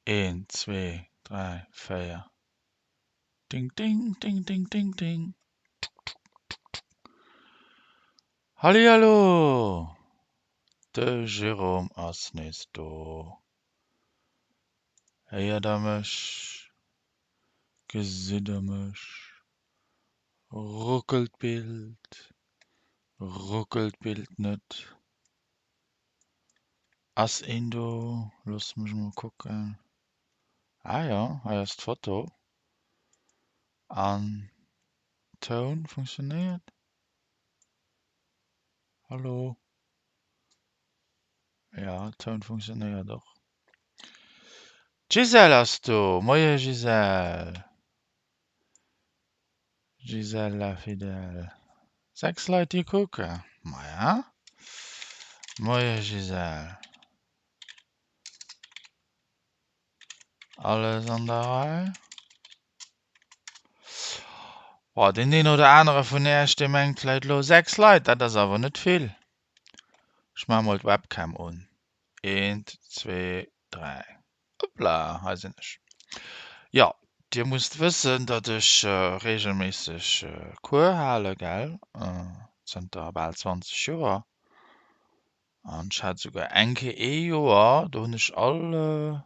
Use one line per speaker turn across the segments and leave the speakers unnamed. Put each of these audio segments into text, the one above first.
Een, zwee, dräi, véier. Ding, ding, ding, ding, ding, ding. Hallihallo! De Jérôme ass nees do. Héiert der mech? Gesitt der mech? Ruckelt d'Bild? Ruckelt d'Bild net? Ass een do? Looss mech mol kucken. Ah jo, hei ass d'Foto. An Toun funktionéiert? Hallo? Ja, Toun funktionéiert och. D'Gisèle ass do! Moie Gisèle! Gisèle la fidèle. 6 Leit déi kucken. Maja. Moie Gisèle. Alles an der Rei? Boah, deen een oder anere vun Äech, dee mengt vläit elo 6 Leit, dat ass awer net vill. Ech maache mol d'Webcam un. Eent, zwee, dräi. Hoppla, hei sinn ech. Jo, dir musst wëssen, datt ech reegelméisseg Cours hale, gell, zënter bal 20 Joer. An ech hat esouguer eng Kéier ee Joer, do hunn ech all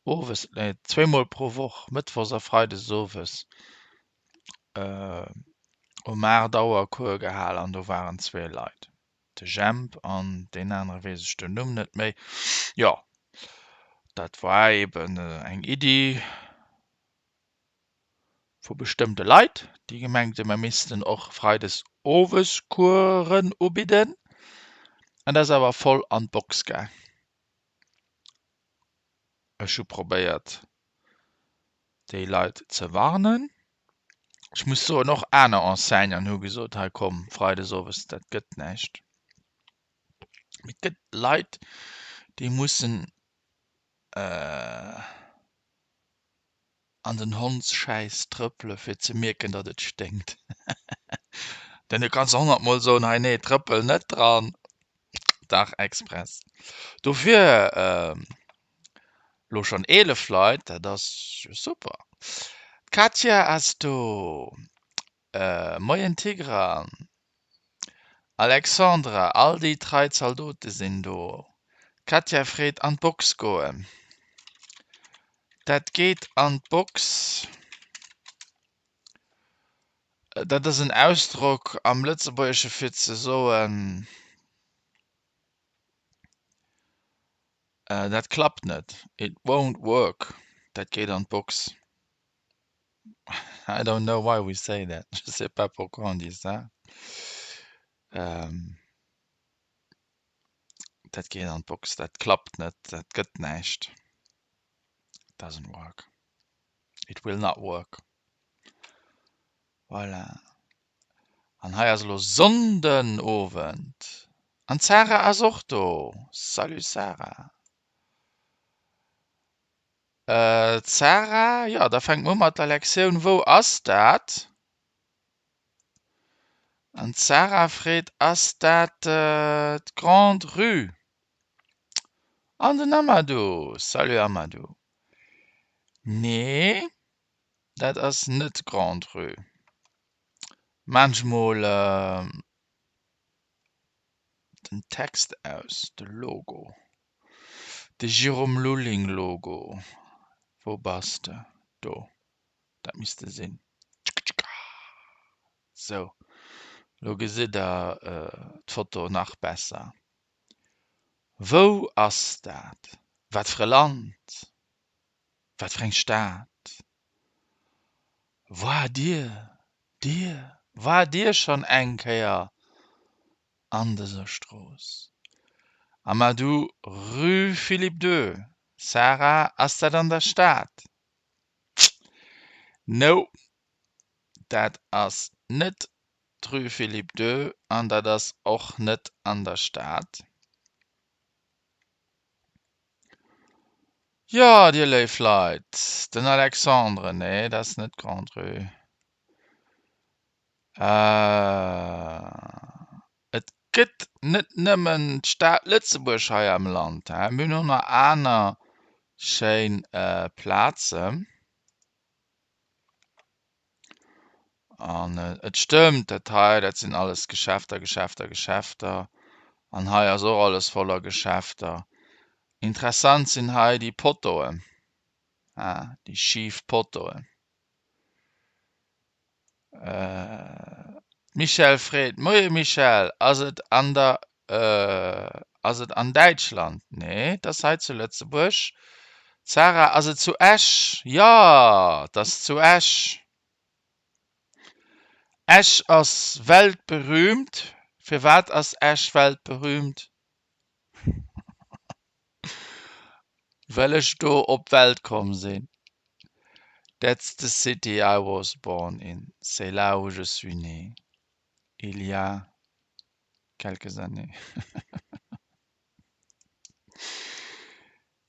owes, nee zweemol pro Woch, mëttwochs a freides owes, um 8 Auer Cours gehal an do waren zwee Leit. De Jemp an deen anere weess ech den Numm net méi. Jo, dat war eben eng Iddi vu bestëmmte Leit, déi gemengt hunn, mer missten och freides owes Coursen ubidden. An dat ass awer voll an d'Box gaang. Ech hu probéiert, déi Leit ze warnen. Ech muss soen, och aner Enseignanten hu gesot, hei komm, freides owes, dat gëtt näischt. Mee et gëtt Leit, déi mussen an den Hondsschäiss trëppele fir ze mierken, datt et sténkt. Denn du kanns honnertmol soen, hei nee, trëppel net dran. Dach express. Dofir lo schonn 11 Leit, dat ass jo super. D'Katja ass do. Moien Tigran. Alexandra, all déi trei Zaldote sinn do. D'Katja freet an d'Box goen. Dat geet an d'Box. Dat ass en Ausdrock am Lëtzebuergesche fir ze soen, dat klappt net, it won't work, dat geet an d'Box. I don't know why we say that, je sais pas pourquoi on dit ça. Dat geet an d'Box, dat klappt net, dat gëtt näischt. Doesn't work. It will not work. Voilà. An hei ass elo Sonnden Owend. An d'Sarah ass och do. Salut Sarah. D'Sarah, jo, da fänke mer u mat der Lektioun Wou ass dat? An d'Sarah freet, Ass dat d'Grande Rue? An den Amadou, Salut Amadou. Nee, dat ass net d'Grande Rue. Maanchmol den Text aus, de Logo, de Jérôme Lulling Logo. Wou bass de? Do, dat misst e sinn. Sou, lo gesitt der d'Foto nach besser. Wou ass dat? Wat fir e Land? Wat fir eng Stad? Waart Dir, Dir, waart Dir schonn eng Kéier an dëser Strooss? Amadou, Rue Philippe Deux, Sarah, ass dat an der Stad? No, dat ass net d'Rue Philippe Deux an dat ass och net an der Stad. Jo, dir léif Leit, den Alexandre, nee, dat ass net d'Grande-Rue. Et gëtt net nëmmen d'Stad Lëtzebuerg hei am Land, mir hunn och nach aner. Schéin Plazen. An et stëmmt, dat hei, dat sinn alles Geschäfter, Geschäfter, Geschäfter. An hei ass och alles voller Geschäfter. Interessant sinn hei déi Pottoen, déi schif Pottoen. D'Michèle freet, Moie Michèle, ass et an der, ass et an Däitschland? Nee, et ass hei zu Lëtzebuerg. D'Sarah, Ass et zu Esch? Jo, et ass zu Esch. Esch ass weltberühmt. Firwat ass Esch weltberühmt? Well ech do op d'Welt komm sinn. That's the city I was born in, c'est là où je suis né, il y a quelques années.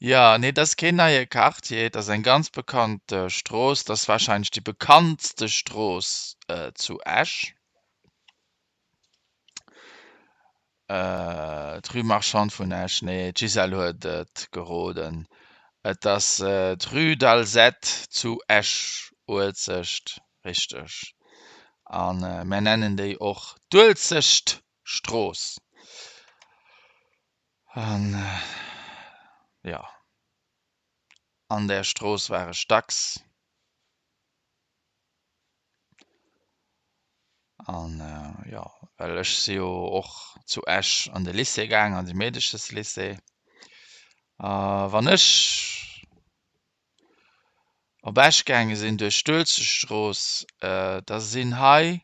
Jo, nee, et ass keen neie Quartier, et ass eng ganz bekannt Strooss, et ass warscheinlech déi bekanntste Strooss zu Esch. D'Rue Marchande vun Esch, nee, d'Gisèle huet et geroden, et ass d'Rue d'Alzette zu Esch-Uelzecht, richteg. A mär nennen déi och d'Uelzechtstrooss. An jo, an där Strooss war ech dacks. An jo, well ech si jo och zu Esch an de Lycée gaang, an de Meedescheslycée. A wann ech op Esch gaange sinn duerch d'Uelzechtstrooss, da sinn hei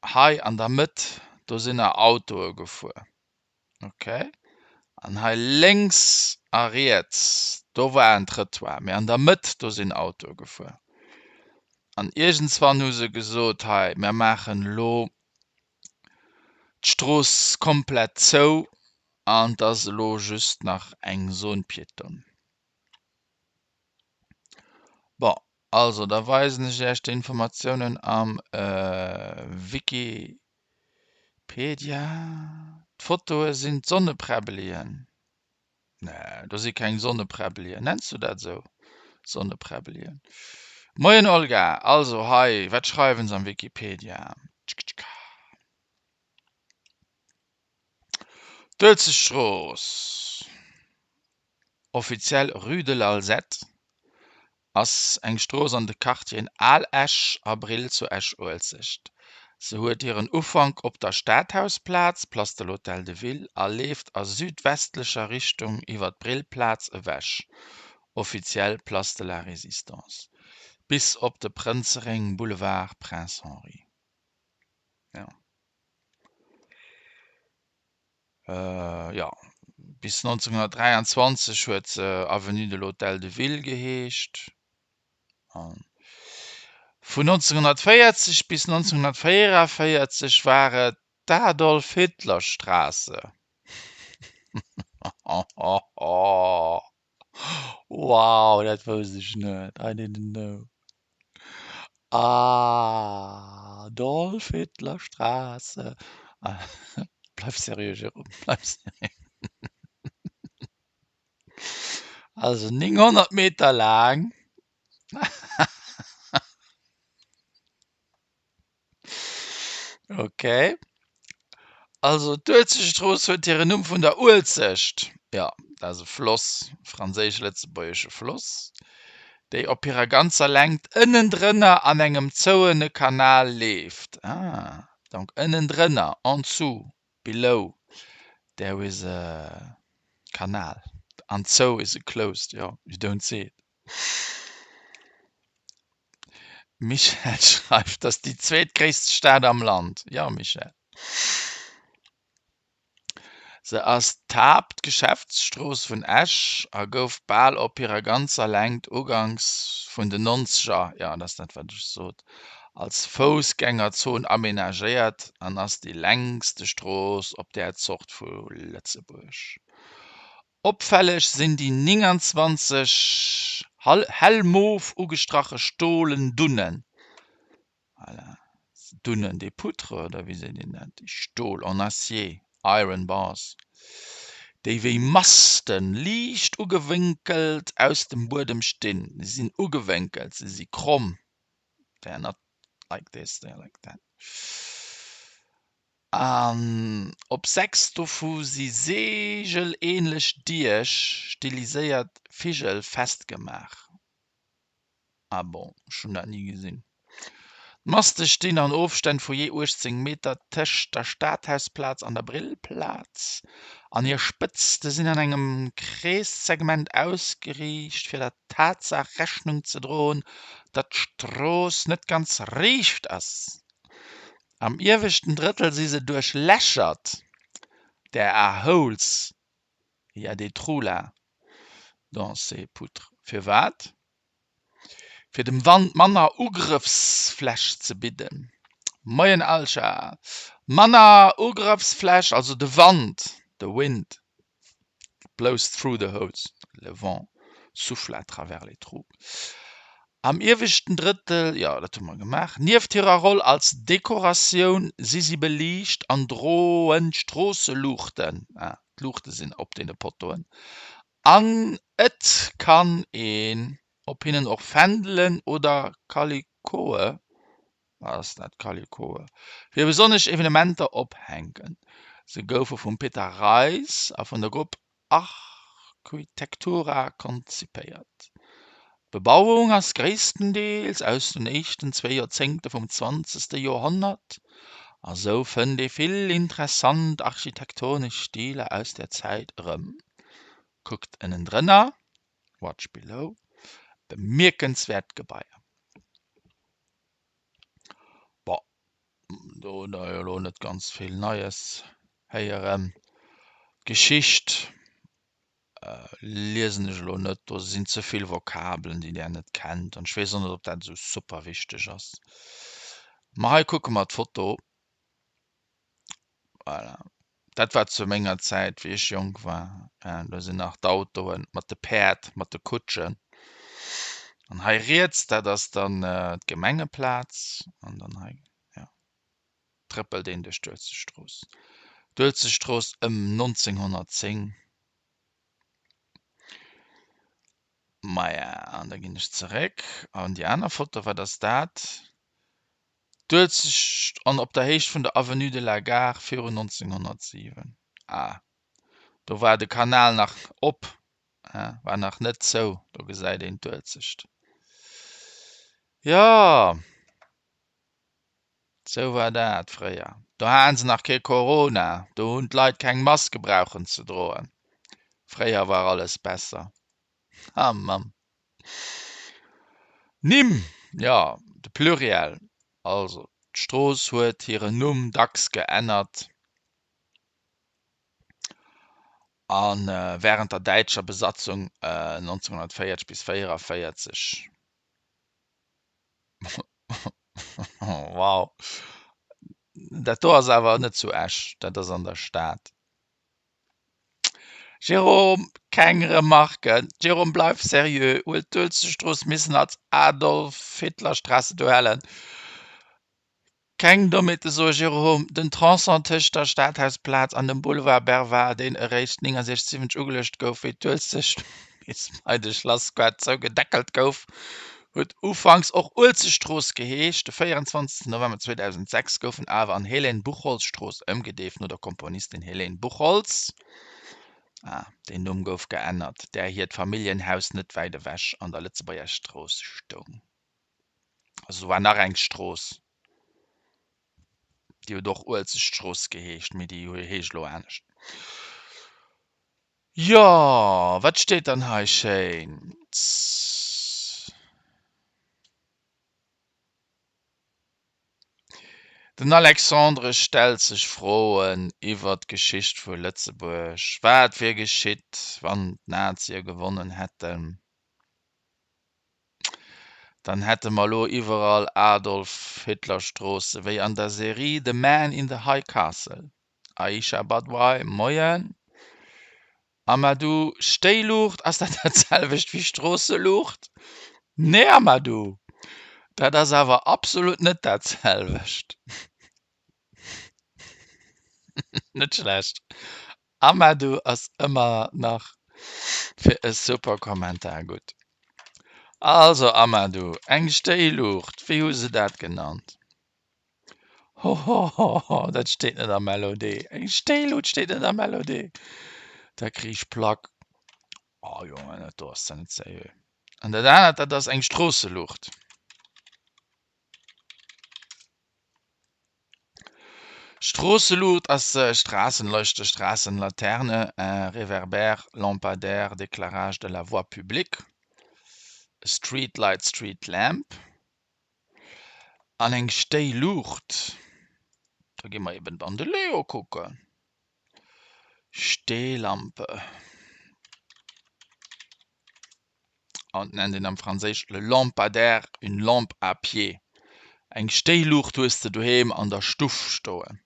Hei an der Mëtt, do sinn nach Autoe gefuer. Okay. An hei lénks a riets, do war en Trëttoir, mee an der Mëtt, do sinn Autoe gefuer. An iergendswann hu se gesot, hei, mir maachen elo d'Strooss komplett zou an et ass elo just nach eng Zone piétonne. Bon, also da weisen ech Iech déi Informatiounen am Wikipedia. D'Fotoe sinn d'Sonnepräbbelien. Nee, do si keng Sonnepräbbelien. Nenns du dat esou? Sonnepräbbelien. Moien Olga, also hei, wat schreiwen se am Wikipedia? D'Uelzechtstrooss, offiziell Rue de l'Alzette, ass eng Strooss an de Quartieren Al-Esch a Brill zu Esch-Uelzecht. Se huet hiren Ufank op der Stadhausplaz, Place de l'Hôtel de Ville, a leeft a südwestlecher Richtung iwwer d'Brillplaz ewech, offiziell Place de la Résistance, bis op de Prënzeréng, Boulevard Prince Henri. Jo, bis 1923 huet se Avenue de l'Hôtel de Ville geheescht. Vun 1940 bis 1944 war et d'Adolf-Hitler-Straße. Wow, dat wousst ech net, I didn't know. Adolf Hitler Straße. Bleif seriö, Jérôme, bleif seriö. Also 900 Meter laang. Okay. Also d'Uelzechtstrooss huet hiren Numm vun der Uelzecht, jo, dat ass e Floss, e franséisch-lëtzebuergesche Floss, déi op hirer ganzer Längt ënnendrënner an engem zouene Kanal leeft. Ah, donc ënnendrënner, en dessous, below, there is a Kanal. An zou is a closed, jo, you don't see it. Michèle schreift, dass déi zweetgréisste Stad am Land. Jo, Michèle. Se ass d'Haaptgeschäftsstrooss vun Esch a gouf bal op hirer ganzer Längt uganks vun den Nonzeger, jo, dat ass dat, wat ech sot, als Foussgängerzon amenagéiert an ass déi längste Strooss op där Zort vu Lëtzebuerg. Opfälleg sinn déi 29 hellmof ugestrache stolen Dunnen, voilà, Dunnen, des poutres oder wéi seet een dat, déi Stol, en acier, iron bars, Déi wéi Masten liicht ugewénkelt aus dem Buedem stinn. Se sinn ugewénkelt, se si kromm. They are not like this, they are like that. An op 6 dovu si seegelähnlech Diech, stiliséiert Vigel, festgemaach. Ah bon, ech hunn dat ni gesinn. D'Maste stinn an Ofstänn vu jee 18 Meter tëscht der Stadhausplaz an der Brillplaz an hir Spëtzte sinn an engem Kreessegment ausgeriicht, fir der Tatsaach Rechnung ze droen, datt d'Strooss net ganz riicht ass. Am ieweschten Drëttel si se duerchlächert, there are holes, il y a des trous là dans ces poutres. Firwat? Fir dem Wand manner Ugrëffsfläch ze bidden. Moien Alscha. Manner Ugrëffsfläch, also de Wand, the wind blows through the holes, le vent souffle à travers les trous. Am ieweschten Drëttel, jo dat hu mer gemaach. Nieft hirer Roll als Dekoratioun si si beliicht an droen d'Stroosseluuchten, ah d'Luuchte sinn op deene Pottoen, An et kann een op hinnen och Fändelen oder Kalikoe, wat ass dat, Kalikoe? Fir besonnesch Evenementer ophänken. Se goufe vum Peter Reis a vun der Grupp Arquitectura konzipéiert. D'Bebauung ass gréisstendeels aus den éischten zwéi Joerzéngte vum zwanzegste Joerhonnert a sou fënnt ee vill interessant architektonesch Stiler aus där Zäit erëm. Kuckt ënnendrënner, watch below, Bemierkenswäert Gebaier. Bon, do hunn der jo elo net ganz vill Neies héieren. D'Geschicht liesen ech elo net, do sinn ze vill Vokabelen, déi där net kennt an ech weess och net, ob dat esou super wichteg ass. Ma hei kucke mer d'Foto. Voilà. Dat war zu menger Zäit, wéi ech jonk war. Ja, do sinn nach d'Autoen mat de Päerd, mat de Kutschen. An hei riets, dat ass dann äh, d'Gemengeplaz. An dann hei, ja, trëppelt een duerch d'Uelzechtstrooss. D'Uelzechtstrooss ëm 1910. Maja, an da ginn ech zeréck an déi aner Foto. Wat ass dat? D'Uelzecht an op der Héicht vun der Avenue de la Gare virun 1907. Ah, do war de Kanal nach op, war nach net zou. Do gesäit een d'Uelzecht. Jo, sou war dat fréier. Do haten se nach kee Corona, do hunn d'Leit keng Maske brauchen ze droen. Fréier war alles besser. Ah Mamm. Nimm, jo, de Pluriel. Also, d'Strooss huet hiren Numm dacks geännert a wärend der däitscher Besatzung 1940 bis 44. Wow, dat do ass awer net zu Esch, dat ass an der Stad. Jérôme, keng Remarken. Jérôme, bleif seriö. Huet d'Uelzechtstrooss missen als Adolf-Hitler-Straße dohalen. Keng Dommheete soe Jérôme, den Tronçon tëscht der Stadhausplaz an dem Boulevard Berwal, deen eréischt 69 ugeluecht gouf, wéi d'Uelzecht bis bei de Schlassgoart zougedeckelt gouf, huet ufanks och Uelzechtstrooss geheescht. De 24 November 2006 gouf en awer an Hélène-Buchholtz-Strooss ëmgedeeft, no der Komponistin Hélène Buchholtz. Ah, deen Numm gouf geännert, där hiert Familljenhaus net wäit ewech an der Lëtzebuerger Strooss stoung. Also do war nach eng Strooss, déi huet och Uelzechtstrooss geheescht, mee déi heescht elo anescht. Jo, wat steet dann hei Schéins? Den Alexandre stellt sech Froen iwwer d'Geschicht vu Lëtzebuerg. Wat wier geschitt, wann d'Nazie gewonnen hätten? Dann hätte mer elo iwwerall Adolf-Hitler-Stroosse wéi an der Serie The Man in the High Castle. Aisha Badwai, Moien. Amadou, Stéiluucht, ass dat dat selwecht wéi Stroosseluucht? Nee Amadou, dat ass awer absolut net dat selwecht. Net schlecht. Amadou ass ëmmer nach fir e super Kommentar gutt. Also Amadou, eng Stéiluucht, wéi hu se dat genannt? Hohohoho, dat steet net am LOD. Eng Stéiluut steet net am LOD. Da kriich ech Plack. Oh Jongen, dat do ass net seriö. An dat anert, dat ass eng Stroosseluucht. Stroosseluucht ass Straßenleuchte, Straßenlaterne, un réverbère, lampadaire d'éclairage de la voie publique, a street light, street lamp. An eng Stéiluucht, da gi mer eben dann de Leo kucken. Stehlampe. An nennt een am Franséisch le lampadaire, une lampe à pied. Eng Stéiluucht hues de doheem an der Stuff stoen.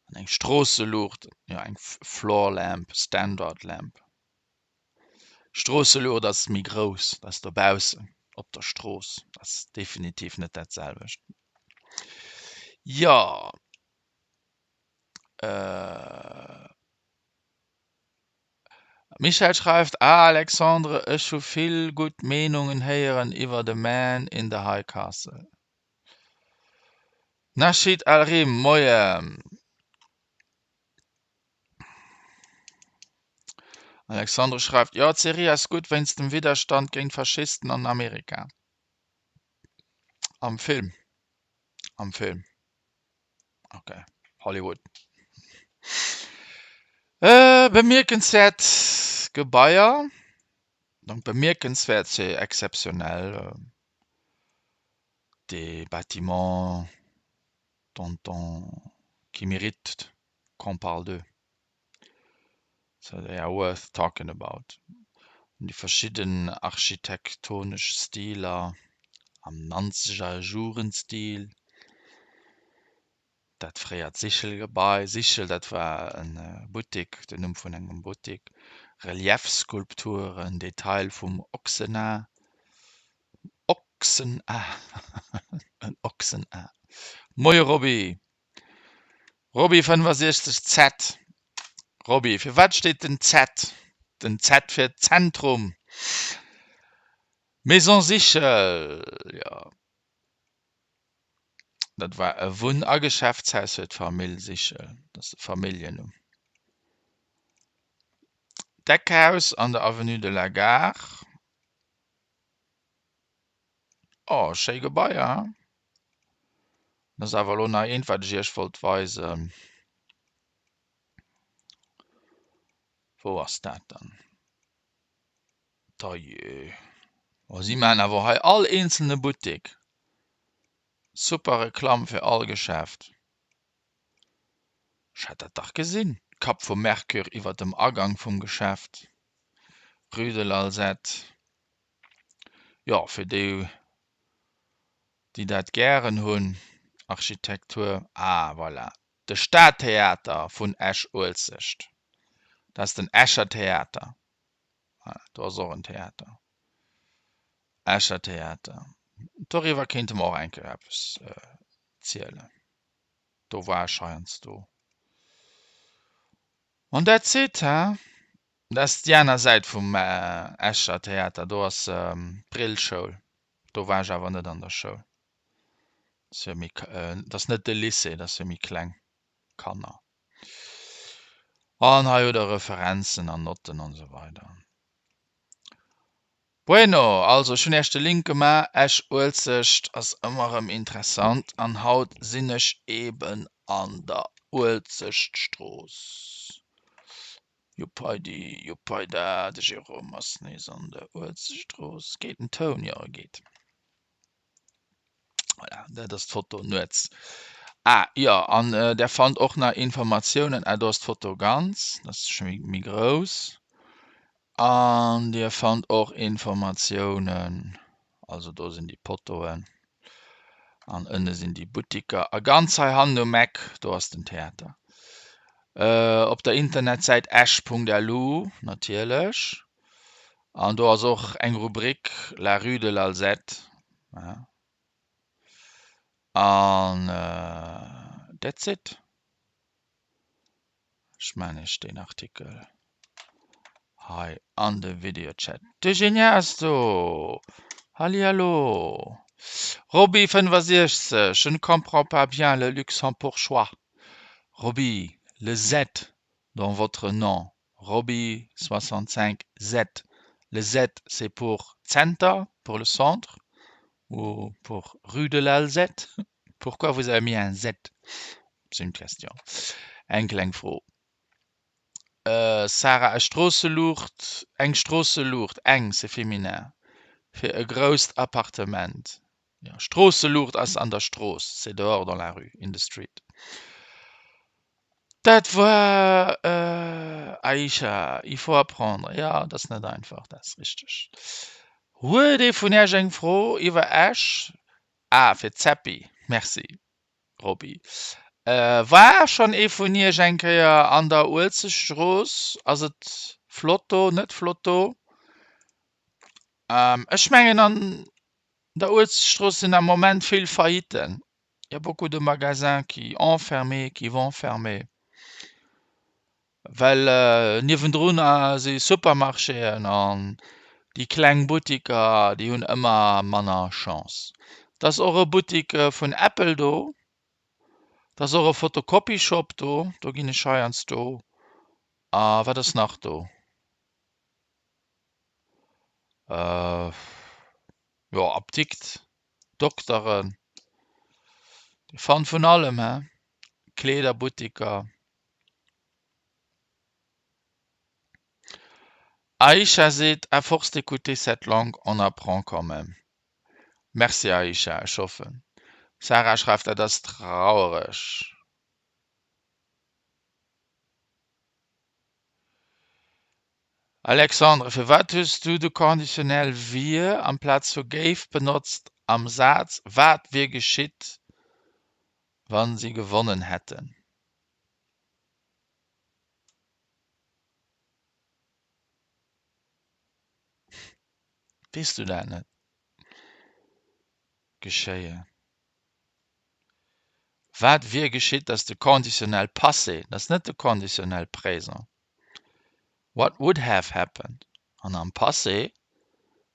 An eng Stroosseluucht, jo eng floor lamp, standard lamp. Stroosseluucht ass méi grouss, dat ass dobaussen op der Strooss, dat ass definitiv net dat selwecht. Jo. Michèle schreift, Ah Alexandre, ech hu vill gutt Meenungen héieren iwwer The Man in the High Castle. Nachid Alrim, Moien. Alexandre schreift, Jo, d'Serie ass gutt wéinst dem Widderstand géint Faschisten an Amerika. Am Film. Am Film. Ok, Hollywood. Äh, bemierkenswäert Gebaier. Donc bemierkenswäert, c'est exceptionnel. Euh, des bâtiments dont on, qui méritent qu'on parle d'eux. So they are worth talking about. Déi verschidden architektonesch Stiler am Nanzeger Jugendstil, dat fréiert Sichelgebai, Sichel dat war e Buttek, den Numm vun engem Buttek, Reliefskulpturen, Detail vum Ochsena, Ochsena, en Ochsena. Moie Roby! Roby 65 Z Roby, fir wat steet den Z? Den Z fir Zentrum. Maison Sichel, jo. Dat war e Wunn a Geschäftshaus fir d'Famill Sichel. Dat ass de Familljennumm. D'Eckhaus an der Avenue de la Gare. Oh, schéi Gebaier, hein? Dat ass awer elo nach eent, wat ech Iech wollt weisen. Wou ass dat dann? Dajee. Oh, si maachen awer hei all eenzelne Buttek. Super Reklamm fir all Geschäft. Ech hat dat dach gesinn, d'Kap vum Mercure iwwer dem Agang vum Geschäft, Rue de l'Alzette. Jo, fir déi, déi dat gären hunn, Architektur, ah voilà, de Stadtheater vun Esch-Uelzecht, dat ass den Escher Theater, voilà, do ass och en Theater, Escher Theater, doriwwer kéinte mer och eng Kéier eppes zielen. Do war ech heiansdo. An that's it, he? Dat ass déi aner Säit vum Escher Theater, do ass d'Brillschoul. Do war ech awer net an der Schoul. Dat ass fir méi, dat ass net de Lycée, dat ass fir méi kleng Kanner. An hei hutt der Referenzen an Notten an esou weider. Bueno, also ech hunn Iech de Link gemaach, Esch-Uelzecht ass ëmmer erëm interessant an haut sinn ech eben an der Uelzechtstrooss. Juppeidi, juppeida, de Jérôme ass nees an der Uelzechtstrooss. Geet den Toun? Jo, e geet. Voilà, dat ass d'Foto nuets. Ah, jo, an där fannt och nach Informatiounen. Ah, do ass d'Foto ganz, dat ass scho méi grouss. An Dir fannt och Informatiounen, also do sinn déi Pottoen an ënne sinn déi Buttiker a ganz hei hannen um Eck, do ass den Theater. Op der Internetsäit esch.lu natierlech. An do ass och eng Rubrik La rue de l'Alzette. An that's it. Ech maan iech deen Artikel hei an de Videochat. De Genia ass do! Hallihallo! Roby 65, je ne comprends pas bien le luxembourgeois. Roby, le Z dans votre nom, Roby 65 Z, le Z c'est pour Zenter, pour le centre, ou pour rue de l'Alzette? Pourquoi vous avez mis un Z? C'est une question. Eng kleng Fro. Sarah, E Stroosseluucht, eng Stroosseluucht, eng, c'est féminin, fir e grousst Appartement. Jo, Stroosseluucht ass an der Strooss, c'est dehors dans la rue, in the street. Dat war Aisha, il faut apprendre. Jo, et ass net einfach, dat ass richteg. Huet ee vun Iech eng Fro iwwer Esch? Ah, fir d'Zeppi. Merci, Roby. War schonn ee vun Iech eng Kéier an der Uelzechtstrooss? Ass et flott do, net flott do? Ech mengen an der Uelzechtstrooss sinn am Moment vill Faillitten. Il y a beaucoup de magasins qui ont fermé, qui vont fermer. Well niewendrun si Supermarchéen an déi kleng Buttiker, déi hunn ëmmer manner Chance. Et ass och e Buttik vun Apple do. Et ass och e Photocopyshop do, do ginn ech heiansdo. A wat ass nach do? Jo, Apdikt, Dokteren, Dir fannt vun allem, he? Kleederbuttiker. Aïcha seet, à force d'écouter cette langue, on apprend quand même. Merci Aïcha, ech hoffen. Sarah schreift, dat ass trauereg. Alexandre, firwat hues du de Conditionnel wier amplaz vu géif benotzt am Saz Wat wier geschitt, wann si gewonnen hätten? Weess du dat net? Geschéien. Wat wier geschitt ass de Conditionnel passé, dat ass net de Conditionnel présent. What would have happened? An am Passé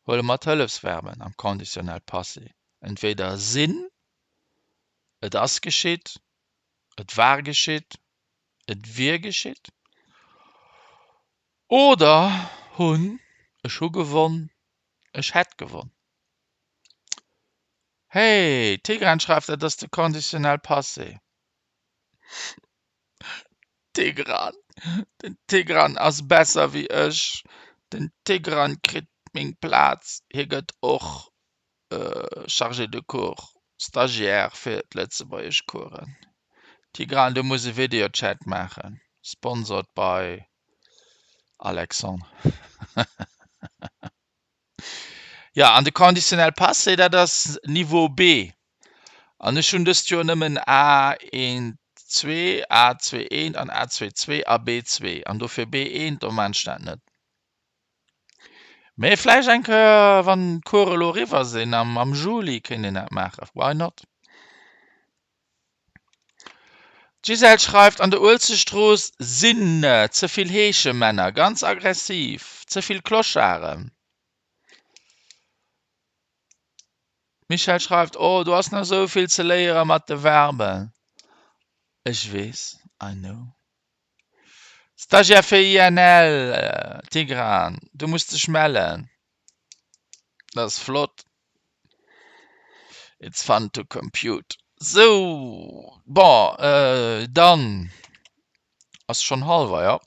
huele mer d'Hëllefsverben am Conditionnel passé, entweder sinn, et ass geschitt, et war geschitt, et wier geschitt, oder hunn, ech hu gewonn, ech hätt gewonn. Hey, Tigran schreift, dat ass de Conditionnel passé. Tigran, den Tigran ass besser wéi ech. Den Tigran kritt meng Plaz. Hie gëtt och Chargé de cours, Stagiaire fir d'Lëtzebuergeschcoursen. Tigran, du muss e Videochat maachen. Sponsored by Alexandre. Jo, an de Conditionnel passé, dat ass Niveau B. An ech hunn dëst Joer nëmmen A1 2, A2 1 an A2 2 a B2. An dofir B1, do maan ech dat net. Mee vläicht eng Kéier, wann d'Coursen elo eriwwer sinn, am Juli kéint een dat maachen. Why not? D'Gisèle schreift, An der Uelzechtstrooss sinn ze vill Heeschemänner, ganz aggressiv, ze vill Clocharden. D'Michèle schreift, Oh, do ass nach esou vill ze léiere mat de Verben. Ech weess, I know. Stagiaire fir INL, Tigran, du muss dech mellen. Dat ass flott. It's fun to compute. Sou, bon, dann ass schonn hallwer, jo.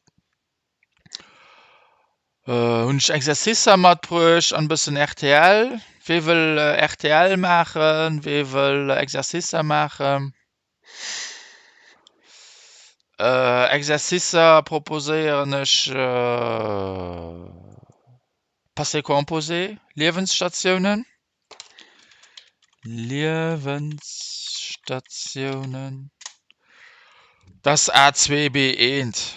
Hunn ech Exercicer matbruecht an e bëssen rtl. Wee wëll rtl maachen? Wee wëll Exercicer maachen? Exercicer proposéieren ech Passé composé, Liewensstatiounen, Liewensstatiounen, das A2 B1.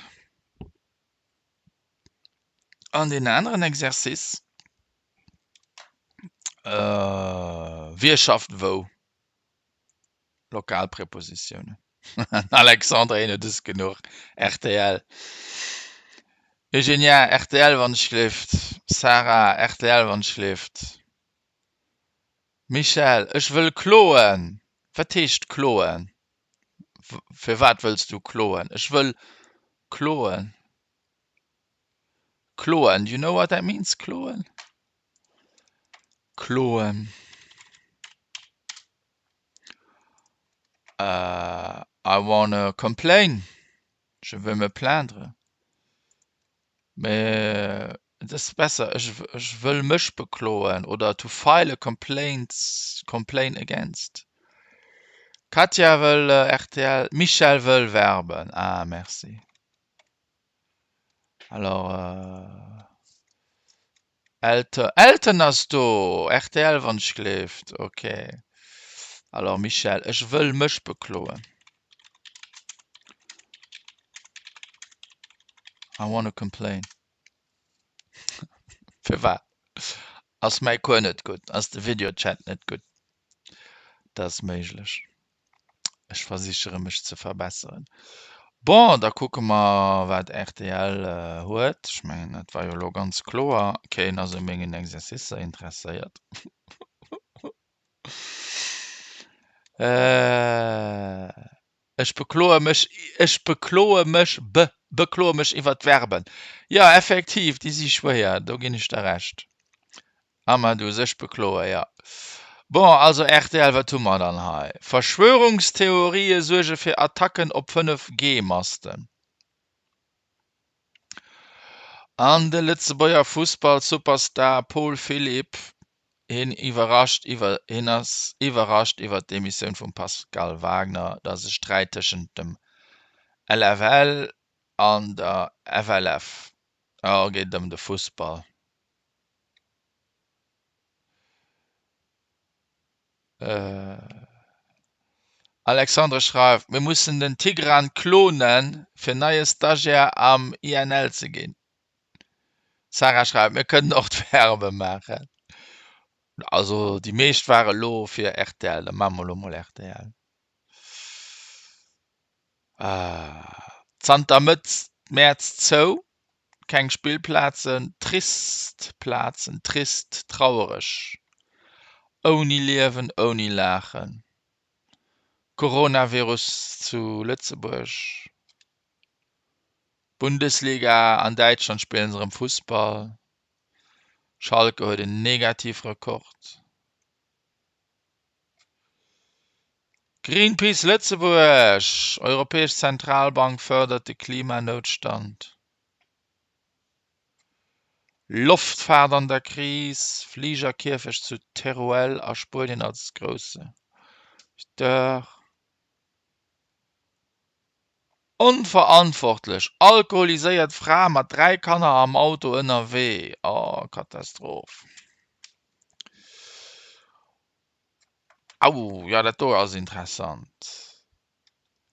An deen aneren Exercice, Wie schafft wou? Lokalprepositiounen. Alexandre, een huet es genuch. Rtl. Eugenia, rtl wann ech gleeft. Sarah, rtl wann ech gleeft. Michèle, Ech wëll kloen. Wat heescht kloen? Firwat wëlls du kloen? Ech wëll kloen. Kloen, do you know what that means, kloen? Kloen. I wanna complain, je veux me plaindre. Mee et ass besser ech ech wëll mech bekloen oder to file a complaint, complain against. Katja wëll rtl, Michèle wëll Verben. Ah merci. Alors Elton, Elton ass do! Rtl wann ech gleeft. Ok. Alors Michèle, ech wëll mech bekloen. I wanna complain. Firwat? Ass mäi Cours net gutt? Ass de Videochat net gutt? Dat ass méiglech. Ech versichere mech ze verbesseren. Bon, da kucke mer wat rtl huet. Ech mengen dat war jo elo ganz kloer. Keen ass u mengen Exercicer interesséiert. Ech bekloe mech, ech bekloe mech, be, bekloe mech iwwer d'Verben. Jo, effektiv, déi si schwéier, do ginn ech der Recht. Amadou, sech bekloe, jo. Bon, also rtl, wat hu mer dann hei? Verschwörungstheorië suerge fir Attacken op 5G-Masten. An de Lëtzebuerger Fussball-Superstar Paul Philipp, hien iwwerrascht iwwer hien ass iwwerrascht iwwer d'Demissioun vum Pascal Wagner, Et ass e Sträit tëschent dem LFL an der FLF. Oh, geet et ëm de Fussball. Alexandre schreift, Mir mussen den Tigran klonen, fir neie Stagiaire am INL ze ginn. Sarah schreift, Mir kënnen och d'Verbe maachen. Also déi meescht ware lo fir rtl, da maache mer lo mol rtl. Zanter Mëtt Mäerz zou, keng Spillplazen, trist Plazen, trist, trauereg, ouni Liewen, ouni Laachen, Coronavirus zu Lëtzebuerg, Bundesliga, an Däitschland spillen se erëm Fussball, Schalke huet en Negativrekord. Greenpeace Lëtzebuerg, Europäesch Zentralbank fërdert de Klimanoutstand. Loftfaart an der Kris, Fligerkierfecht zu Teruel a Spuenien als grousse Acteur. Onverantwortlech, Alkoholiséiert Fra mat 3 Kanner am Auto ënnerwee, oh Katastroph. Au, jo dat do ass interessant.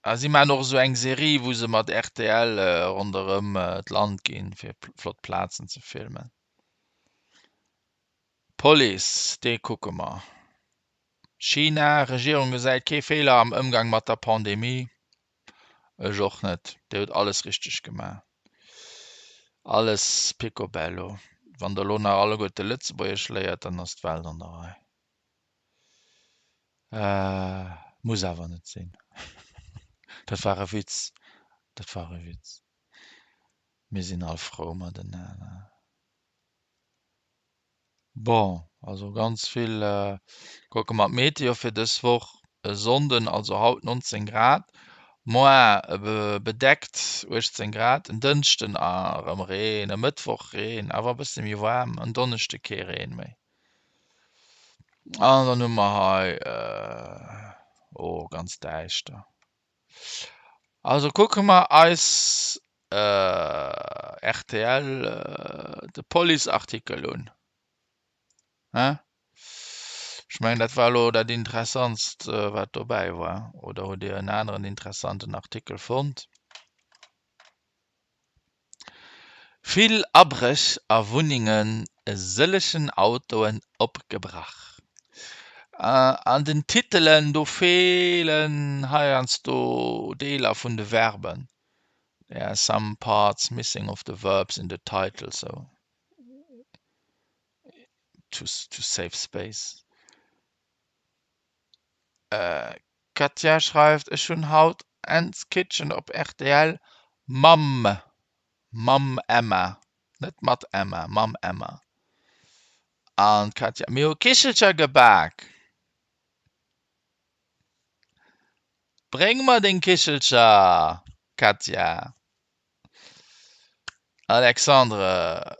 A si maachen och esou eng Serie wou se mat rtl ronderëm d'Land ginn fir flott Plazen ze filmen. Police, dee kucke mer. China, Regierung gesäit kee Feeler am Ëmgang mat der Pandemie. Ech och net. Dir hutt alles richteg gemaach. Alles picobello. Wann der elo nach alleguerte Lëtzebuergesch léiert, dann ass d'Welt an der Rei. Muss awer net sinn. Dat war e Witz. Dat war e Witz. Mir sinn all frou matenaner. Bon, also ganz vill. Kucke mer d'Meteo fir dës Woch, E Sonnden, also haut 19 Grad, moar bedeckt 18 Grad, en Dënschden erëm Reen, e Mëttwoch Reen, awer e bësse méi waarm, en Donneschde kee Reen méi. An dann hu mer hei, oh ganz däischter. Also kucke mer eis rtl de Police-Artikel un. Hein? Ech mengen dat war elo dat Interessantst wat dobäi war. Oder hutt Dir en aneren interessanten Artikel fonnt? Vill Abréch a Wunnengen, e sëllegen Autoen opgebrach. An den Titelen, do feelen heiansdo Deeler vun de Verben. There are some parts missing of the verbs in the title, so to, to save space. Katja schreift, Ech hunn haut Anne's Kitchen op rtl mam mam Emma, net mat Emma, mam Emma. An d'Katja, Mir hu Kichelcher gebak. Bréng mer deng Kichelcher, Katja. Alexandre,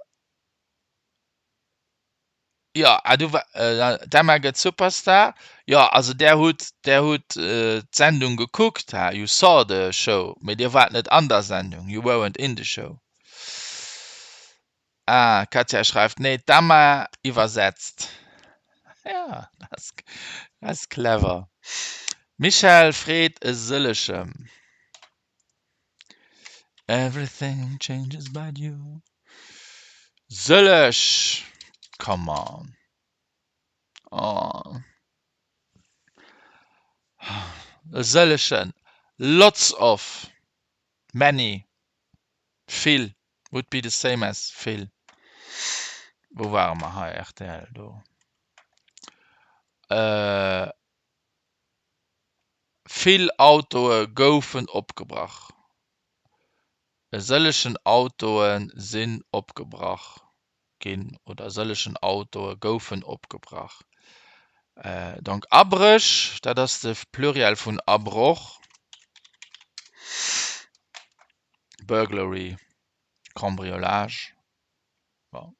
Jo, ah du war, d'Emma gëtt Superstar. Jo, also där hutt, där hutt d'Sendung gekuckt, ha, you saw the show, mee dir waart net an der Sendung, you weren't in the show. Ah, Katja schreift, nee, d'Emma iwwersetzt. Ja, dat ass clever. Michèle freet e sëllechem. Everything changes but you. Sëlleg! Come on. Oh. E sëllegen. Lots of. Many. Vill. Would be the same as vill. Wou ware mer hei? Rtl, do. Äh. Vill Autoe goufen opgebrach. E sëllegen Autoe sinn opgebrach ginn oder e sëllegen Autoe goufen opgebrach. Donc Abréch, dat ass de Pluriel vun Abroch, burglary, cambriolage. Bon,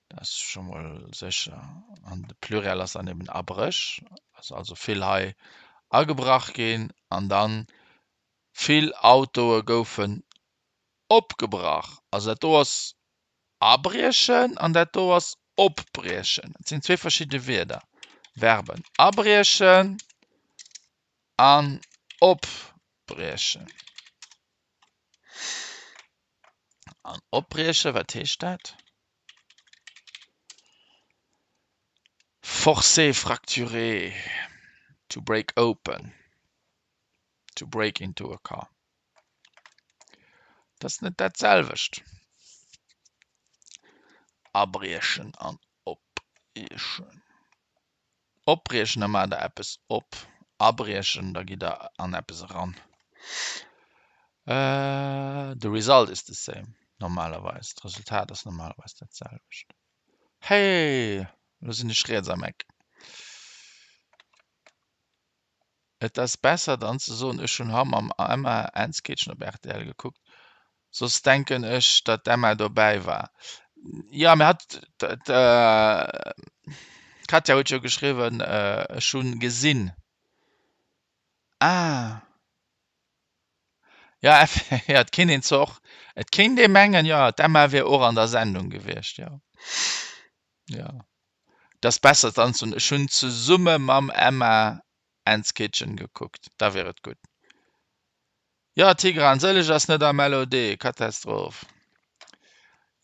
dat ass scho mol sécher. An de Pluriel ass dann eben Abréch. Ass also vill hei agebrach ginn an dann vill Autoe goufen opgebrach. Also dat do ass abriechen an dat do ass opbriechen. Dat sinn zwee verschidde Wierder, Verben. Abriechen an opbriechen. An opbriechen, wat heescht dat? Forcer, fracturer, to break open, to break into a car. Dat ass net dat selwecht. Abriechen an opbriechen. Opbriechen, da maacht der eppes op. Abriechen, da gitt der an eppes eran. The result is the same, normalerweis. D'Resultat ass normalerweis dat selwecht. Hey, elo sinn ech riets am Eck. Et ass besser dann ze soen, ech hunn haut mam Emma Anne's Kitchen op rtl gekuckt, soss denken ech, datt d'Emma dobäi war. Jo, mee hatt, d'Katja huet jo geschriwwen, ech hunn gesinn. Ah. Jo, jo, et kéint een zwar och, et kéint ee mengen, jo, d'Emma wier och an der Sendung gewiescht, jo. Jo. Et ass besser dann ze soen, ech hunn zesumme mam Emma Anne's Kitchen gekuckt, da wier et gutt. Jo, Tigran, Sëlleg ass net am LOD, Katastroph.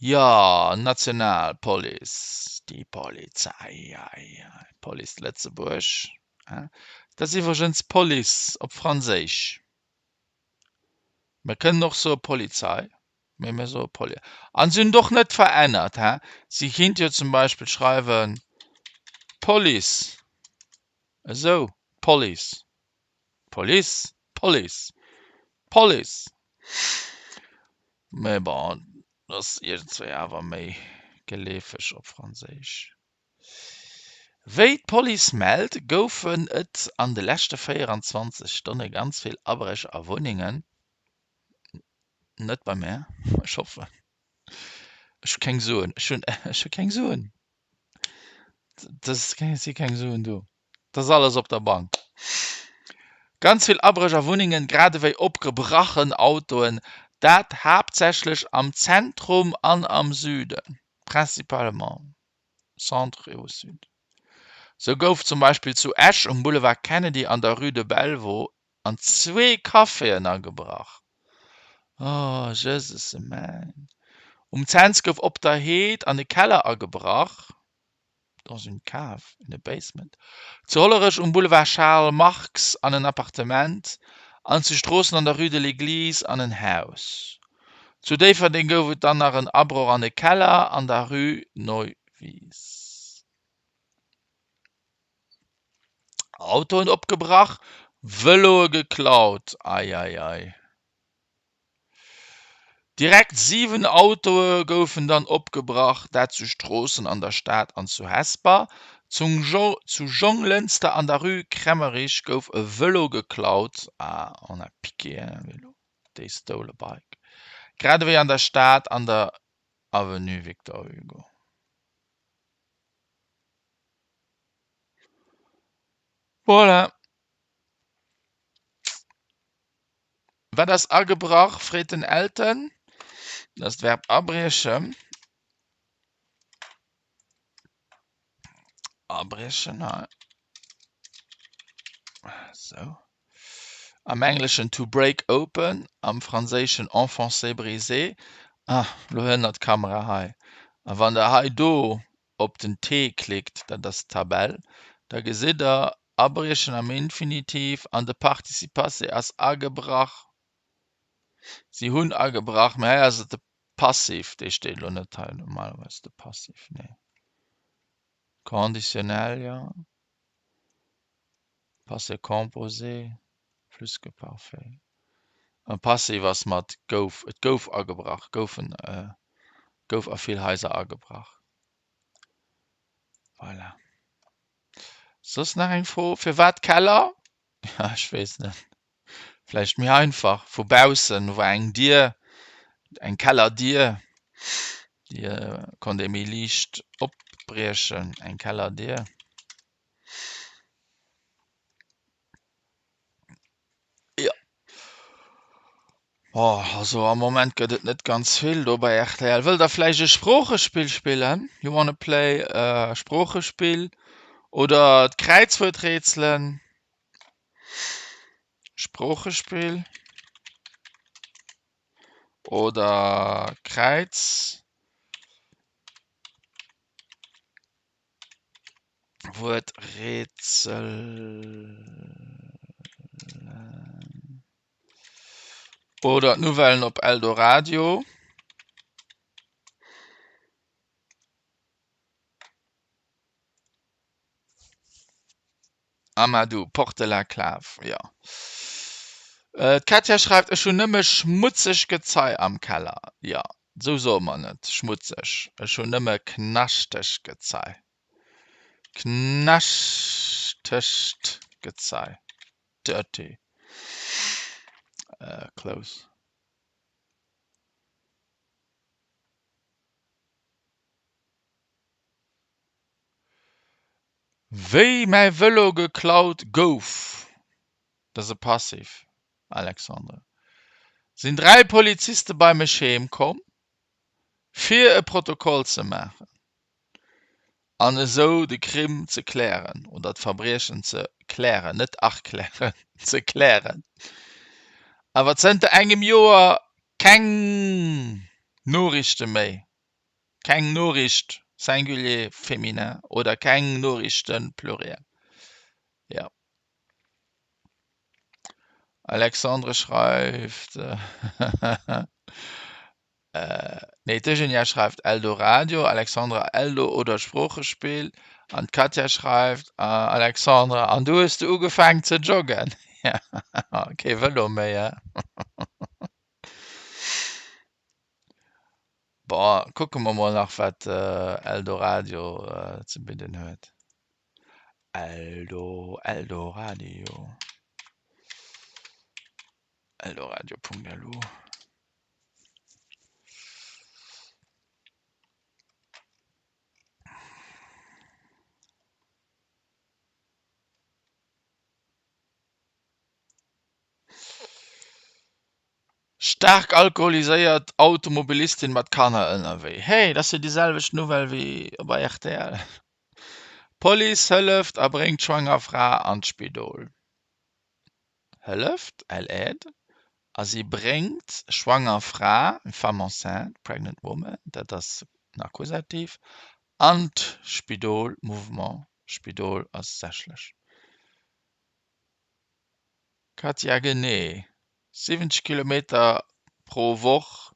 Jo, National Police, déi Polizei, ei, ei, Police Lëtzebuerg, dat ass iwwregens Police op Franséisch. Mir kënnen och soe Polizei, mee mir soe Poli. An si hunn et och net verännert, he? Si kinnt jo zum Beispill schreiwen Police, esou, d'Police, d'Police, d'Police, d'Police. Mee bon, et ass iergendzwéi awer méi geleefeg op Franséisch. Wéi d'Police mellt, goufen et an de leschte 24 Stonne ganz vill Abréch a Wunnengen. Net bei mär, ech hoffen. Ech hu keng Suen, ech hunn, ech hu keng Suen. Et si keng Suen do. Et ass alles op der Bank. Ganz vill Abréch a Wunnengen, grad ewéi opgebrachen Autoen, dat haaptsächlech am Zentrum an am Süden, principalement centre et au sud. Sou gouf zum Beispill zu Esch um Boulevard Kennedy an der Rue de Belvaux an zwee Caféen agebrach. Oh Jesusemäin. Um Cents gouf op der Heed an e Keller agebrach. Dans une cave, in a basement. Zu Hollerech um Boulevard Charles Marx an en Appartement an zu Stroossen an der Rue de l'Église an en Haus. Zu Déifferdeng gouf et dann nach en Abroch an e Keller an der Rue Neuwies. Autoen opgebrach, Vëloe geklaut, Eieiei. Direkt 7 Autoe goufen dann opgebrach, dat zu Stroossen an der Stad an zu Hesper. Zu Jonglënster an der Rue Kremmerich gouf e Vëlo geklaut, ah, on a piqué un vélo, they stole a bike, grad ewéi an der Stad an der Avenue Victor Hugo. Voilà. Wat ass agebrach? freet den Elton. Dat ass d'Verb abriechen. Abriechen hei. Sou. Am Engleschen to break open, am Franséischen enfoncer, briser. Ah, lo hënnert d'Kamera hei. A wann der hei do op den T klickt, dat ass d'Tabell, da gesitt der, abriechen am Infinitiv an de Participe passé ass agebrach. Si hunn agebrach, mä hei ass et de Passiv, dee steet elo net hei, normalerweis de Passiv, nee. Conditionnel, jo. Passé composé, plus que parfait. An Passiv ass mat gouf, et gouf agebrach, goufen, gouf a vill Haiser agebrach. Voilà. Soss nach eng Fro? Firwat Keller? Ja, ech weess net. Vläicht méi einfach. Vu baussen war eng Dier, eng Kellerdier, déi konnt ee méi liicht opbriechen, eng Kellerdier. Jo. Bon, also am Moment gëtt et net ganz vill do bei rtl. Wëllt der vläicht e Sproochespill spillen? You wanna play e Sproochespill oder d'Kräizwuerträtselen? Sproochespill oder Kräiz. Wuerträtselen oder d'Nouvellen op Eldoradio. Amadou, Porte la Clave, jo. D'Katja schreift, Ech hunn nëmme schmutzeg Gezei am Keller. Jo, esou soe mer net, schmutzeg. Ech hunn nëmme knaschteg Gezei. Knaschtegt Gezei. Dirty clothes. Wéi mäi Vëlo geklaut gouf, dat ass e Passiv, Alexandre, sinn 3 Poliziste bei mech heem komm, fir e Protokoll ze maachen an esou de Crime ze klären oder d'Verbriechen ze klären, net erklären, ze klären. Awer zënter engem Joer keng Noriichte méi. Keng Noriicht, Singulier féminin, oder keng Noriichten, Pluriel. Jo. Alexandre schreift, nee, d'Eugenia schreift Eldoradio, Alexandre Eldo oder Sproochespill an d'Katja schreift, Alexandre, an du hues du ugefaangen ze joggen? Kee Vëlo méi, he? Bon, kucke mer mol nach wat Eldoradio ze bidden huet. Eldo, Eldoradio, eldoradio.lu. Staark alkoholiséiert Automobilistin mat Kanner ënnerwee. Hey, dat ass jo déi selwecht Nouvelle wéi bei rtl. Police hëlleft a bréngt schwanger Fra an d'Spidol. Hëlleft, elle aide, a si bréngt schwanger Fra, une femme enceinte, pregnant woman, dat ass den Akkusativ. An d'Spidol Mouvement Spidol ass sächlech. Katja, Genee 70 Kilometer pro Woch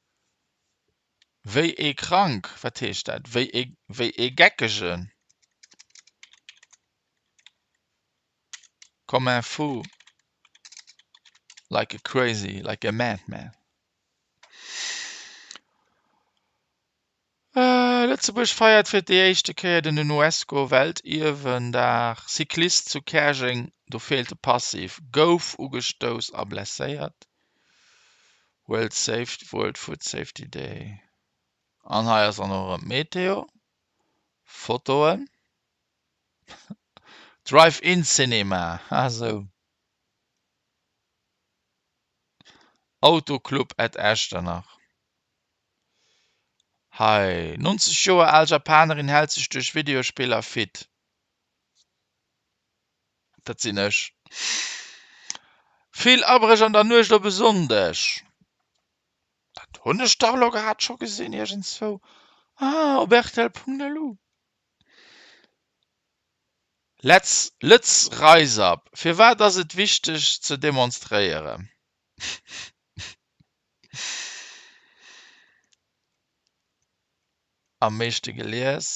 wéi ee krank. Wat heescht dat? Wéi ee wéi ee Geckegen? Comme un fou, like a crazy, like a madman. Lëtzebuerg feiert fir déi éischte Kéier den UNESCO-Weltierwendag. Cyclist zu Käerjeng, do feelt de Passiv, gouf ugestouss a blesséiert. World World Food Safety Day. An hei ass dann och erëm d'Meteo. Fotoen. Drive-In Cinema, ah sou. Autoclub at Echternach. Hei, 90 Joer al Japanerin hält sech duerch Videospiller fit. Dat sinn ech. Vill Abréch an der Nuecht op e Sonndeg. Dat hunn ech dach elo grad scho gesinn iergendzwou. Ah, op rtl.lu. Letz Lëtz Rise Up, Firwat ass et wichteg ze demonstréieren? Am meeschte gelies?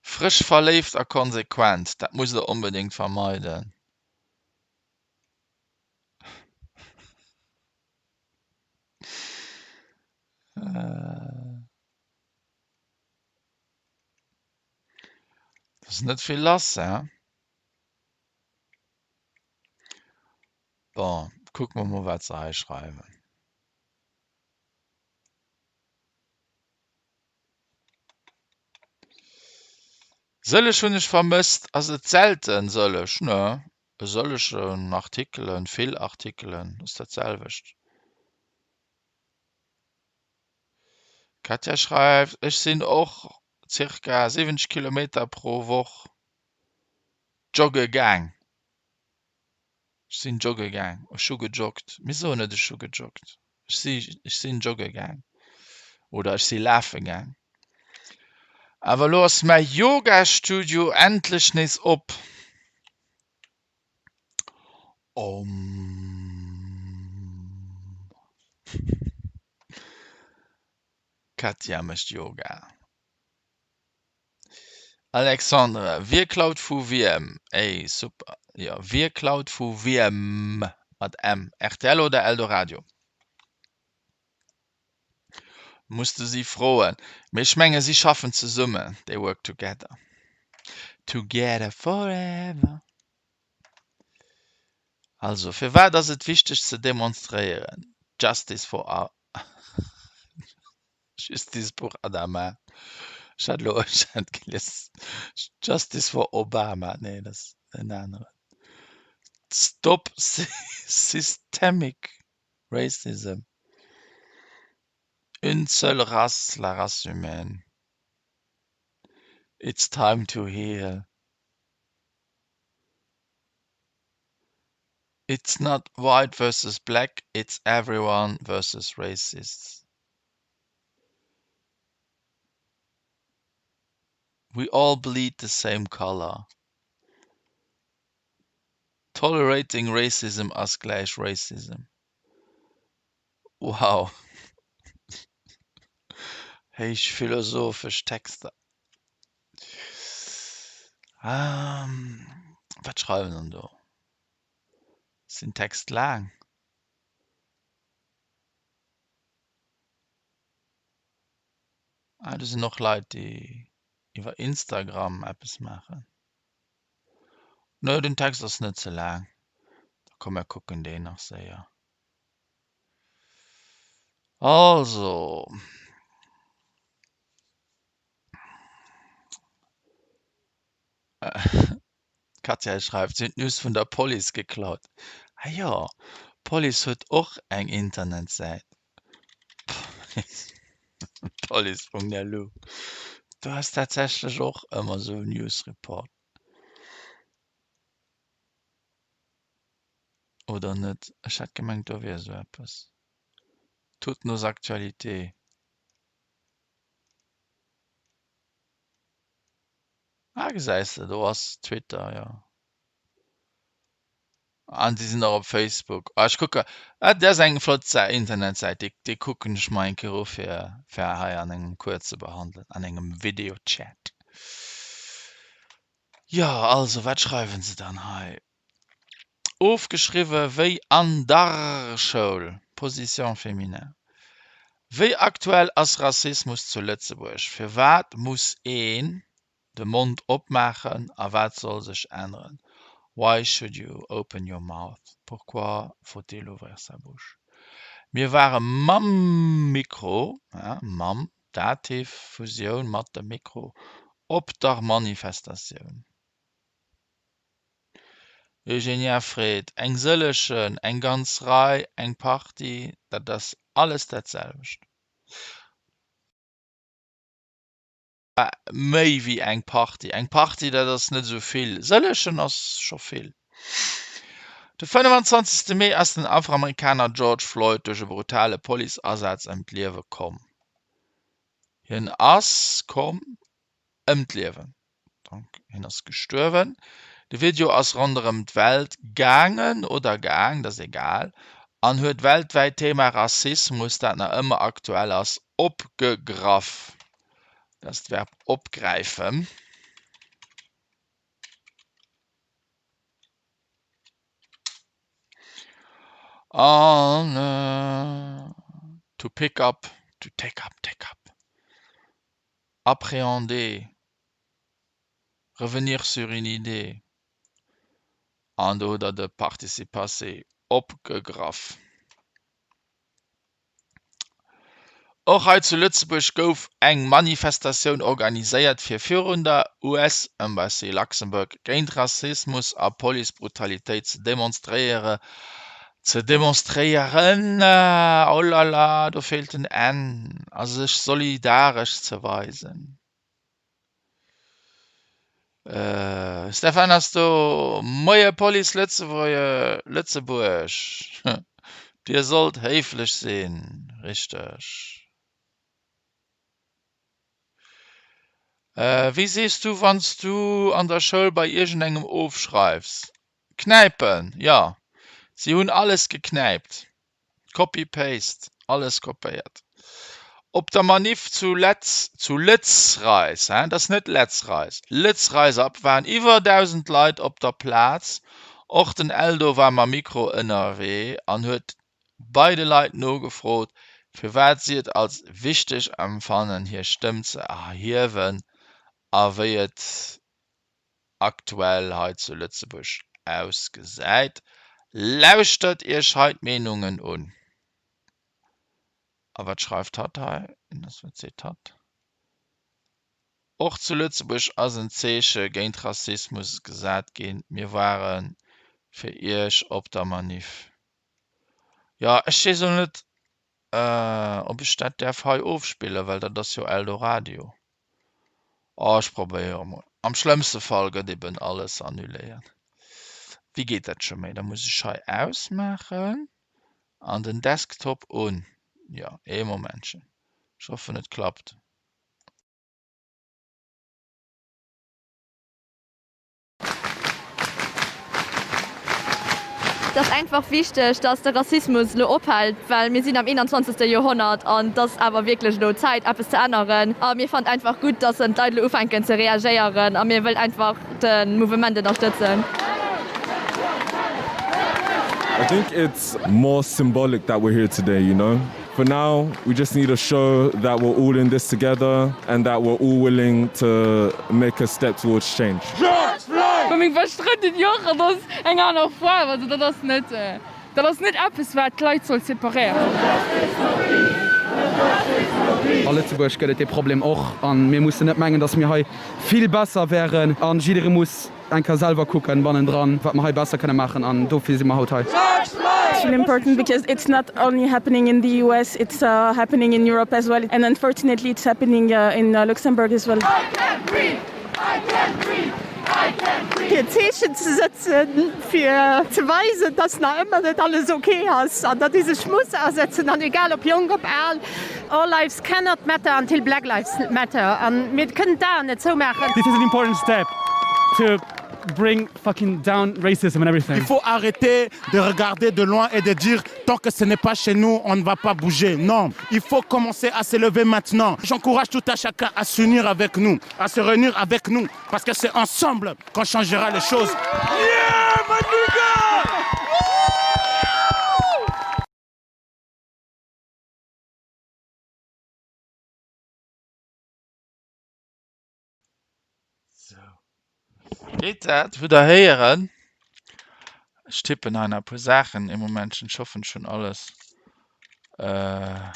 Frësch verléift a konsequent, dat musst der onbedéngt vermeiden. Et ass net vill lass, hein? Bon, kucke mer mol wat se hei schreiwen. Sëlleg hunn ech vermësst. Ass et selten sëlleg? Nö, e sëllegen Artikelen, vill Artikelen, ass dat selwecht. D'Katja schreift, Ech sinn och zirka 70 Kilometer pro Woch jogge gaang. Ech sinn jogge gaang. Ech hu gejoggt. Mir soen net ech hu gejoggt. Ech si ech sinn jogge gaang oder ech si lafe gaang. Awer elo ass mäi Yoga-Studio endlech nees op. Om. D'Katja mécht Yoga. Alexandre, Wie klaut vu wiem? Ey, super. Jo, wie klaut vu wiem? Mat M. Rtl oder Eldoradio? Muss de si froen. Mee ech menge si schaffen zesummen. They work together. Together forever. Also, firwat ass et wichteg ze demonstréieren? Justice for Justice pour Adama. Ech hat elo ech hat gelies Justice for Obama. Nee, dat ass en aneren. Stop systemic racism. Une seule race, la race humaine. It's time to heal. It's not white versus black, it's everyone versus racists. We all bleed the same color. Tolerating racism ass gläich racism. Wow. Héich philosophesch Texter. Wat schreiwen se dann do? Ass den Text laang? Ah, do sinn och Leit, déi iwwer Instagram eppes maachen. Nö, den Text ass net ze laang. Da komm mer kucken deen nach séier. Also. D'Katja schreift, si hunn d'News vun der Police geklaut. Ah jo, d'Police huet och eng Internetsäit. Police.lu. Do ass tatsächlech och ëmmer esou en Newsreport. Oder net? Ech hat gemengt do wier esou eppes. Toutes nos actualités. gesäis de, do ass Twitter, jo. An si sinn och op Facebook. Ah, ech kucke, ah, dat ass eng flott Internetsäit, déi, déi kucken ech mer eng Kéier u fir, fir hei an engem Cours ze behandelen, an engem Videochat. Jo, also, wat schreiwen se dann hei? Ofgeschriwwe wéi an der Schoul, Position féminin. Wéi aktuell ass Rassismus zu Lëtzebuerg? Firwat muss een de Mond opmaachen a wat soll sech änneren? Why should you open your mouth? Pourquoi faut-il ouvrir sa bouche? Mir ware mam Mikro, mam, Dativ, Fusioun mat dem Mikro, op der Manifestatioun. Eugenia freet, eng sëllegen, eng ganz Rei, eng Partie, dat ass alles dat selwecht. Méi wéi eng Partie. Eng Partie, dat ass net esou vill. Sëllegen ass scho vill. De 25. Mee ass den Afroamerikaner George Floyd duerch e brutale Policeasaz ëm d'Liewe komm. Hien ass komm ëm d'Liewen, donc hien ass gestuerwen. De Video ass ronderëm d'Welt gaangen oder gaang, dat ass egal, an huet weltwäit d'Thema Rassismus, dat nach ëmmer aktuell ass, opgegraff. Dat ass d'Verb opgräifen. An to pick up, to take up, take up, appréhender, revenir sur une idée. An do hutt Der de Participe passé opgegraff. Och hei zu Lëtzebuerg gouf eng Manifestatioun organiséiert fir virun der US-Embassy Luxembourg géint Rassismus a Policebrutalitéit ze demonstréiere ze demonstréieren, oh la la, do feelt den n, a sech solidaresch ze weisen. Stefan ass do, Moie Police Lëtzebuerg, Dir sollt héiflech sinn, richteg? Wéi sees du wann s du an der Schoul bei iergendengem ofschreifs? Knäipen, jo, si hunn alles geknäipt. Copy paste, alles kopéiert. Op der Maniff zu Letz, zu Lëtzreis, hein, dat ass net Letzreis, Lëtzreis ab waren iwwer 1.000 Leit op der Plaz. Och den Eldo war mam Mikro ënnerwee an huet bei de Leit nogefrot, firwat si et als wichteg empfannen, hir Stëmm ze erhiewen a wéi et aktuell hei zu Lëtzebuerg ausgesäit. Lauschtert iech hei d'Meenungen un. A wat schreift hatt hei? Wat seet hatt? Och zu Lëtzebuerg ass en Zeeche géint Rassismus gesat ginn. Mir ware fir iech op der Maniff. Jo, ech weess elo net, ob ech dat däerf hei ofspillen, well dat ass jo Eldoradio. Oh, ech probéiere mol. Am schlëmmste Fall gëtt eben alles annuléiert. Wéi geet dat scho méi? Da muss ech hei ausmaachen an den Desktop un. Jo, ee Momentchen. Ech hoffen, et klappt.
Et ass einfach wichteg, dass de Rassismus elo ophält, well mir sinn am 21. Joerhonnert an et ass awer wierklech elo Zäit, eppes ze änneren. A mir fannen einfach gutt, dass d'Leit elo ufänken ze reagéieren a mir wëllen einfach de Mouvement ënnerstëtzen.
I think it's more symbolic that we're here today, you know. For now, we just need to show that we're all in this together and that we're all willing to make a step towards change.
Bei mengem beschte Frënd den Joch, an dat ass eng aner Faarf. Also dat ass net, dat ass net eppes wat d'Leit soll separéieren.
A Lëtzebuerg gëtt et dee Problem och an mir mussen net mengen, datt mir hei vill besser wären an jidderee muss eng Kéier selwer kucken bannendran, wat mer hei besser kënne maachen an dofir si mer haut hei.
It's really important because it's not only happening in the US, it's happening in Europe as well and unfortunately it's happening in Luxembourg as well.
Fir Zeechen ze sëtzen, fir ze weisen, dass nach ëmmer net alles ok ass an datt ee sech muss asetzen an egal ob jonk, ob al, all lives cannot matter until black lives matter an mir kënnen d'Aen net zoumaachen.
This is an important step. To bring fucking down racism and everything.
Il faut arrêter de regarder de loin et de dire tant que ce n'est pas chez nous, on ne va pas bouger. Non, il faut commencer à se lever maintenant. J'encourage tout à chacun à s'unir avec nous, à se réunir avec nous, parce que c'est ensemble qu'on changera les choses.
Yeah, my nigga!
Sou. Geet dat? Hutt der héieren? Ech tippen hei nach e puer Saachen ee Momentchen. Ech hoffen, ech hunn alles. Äh.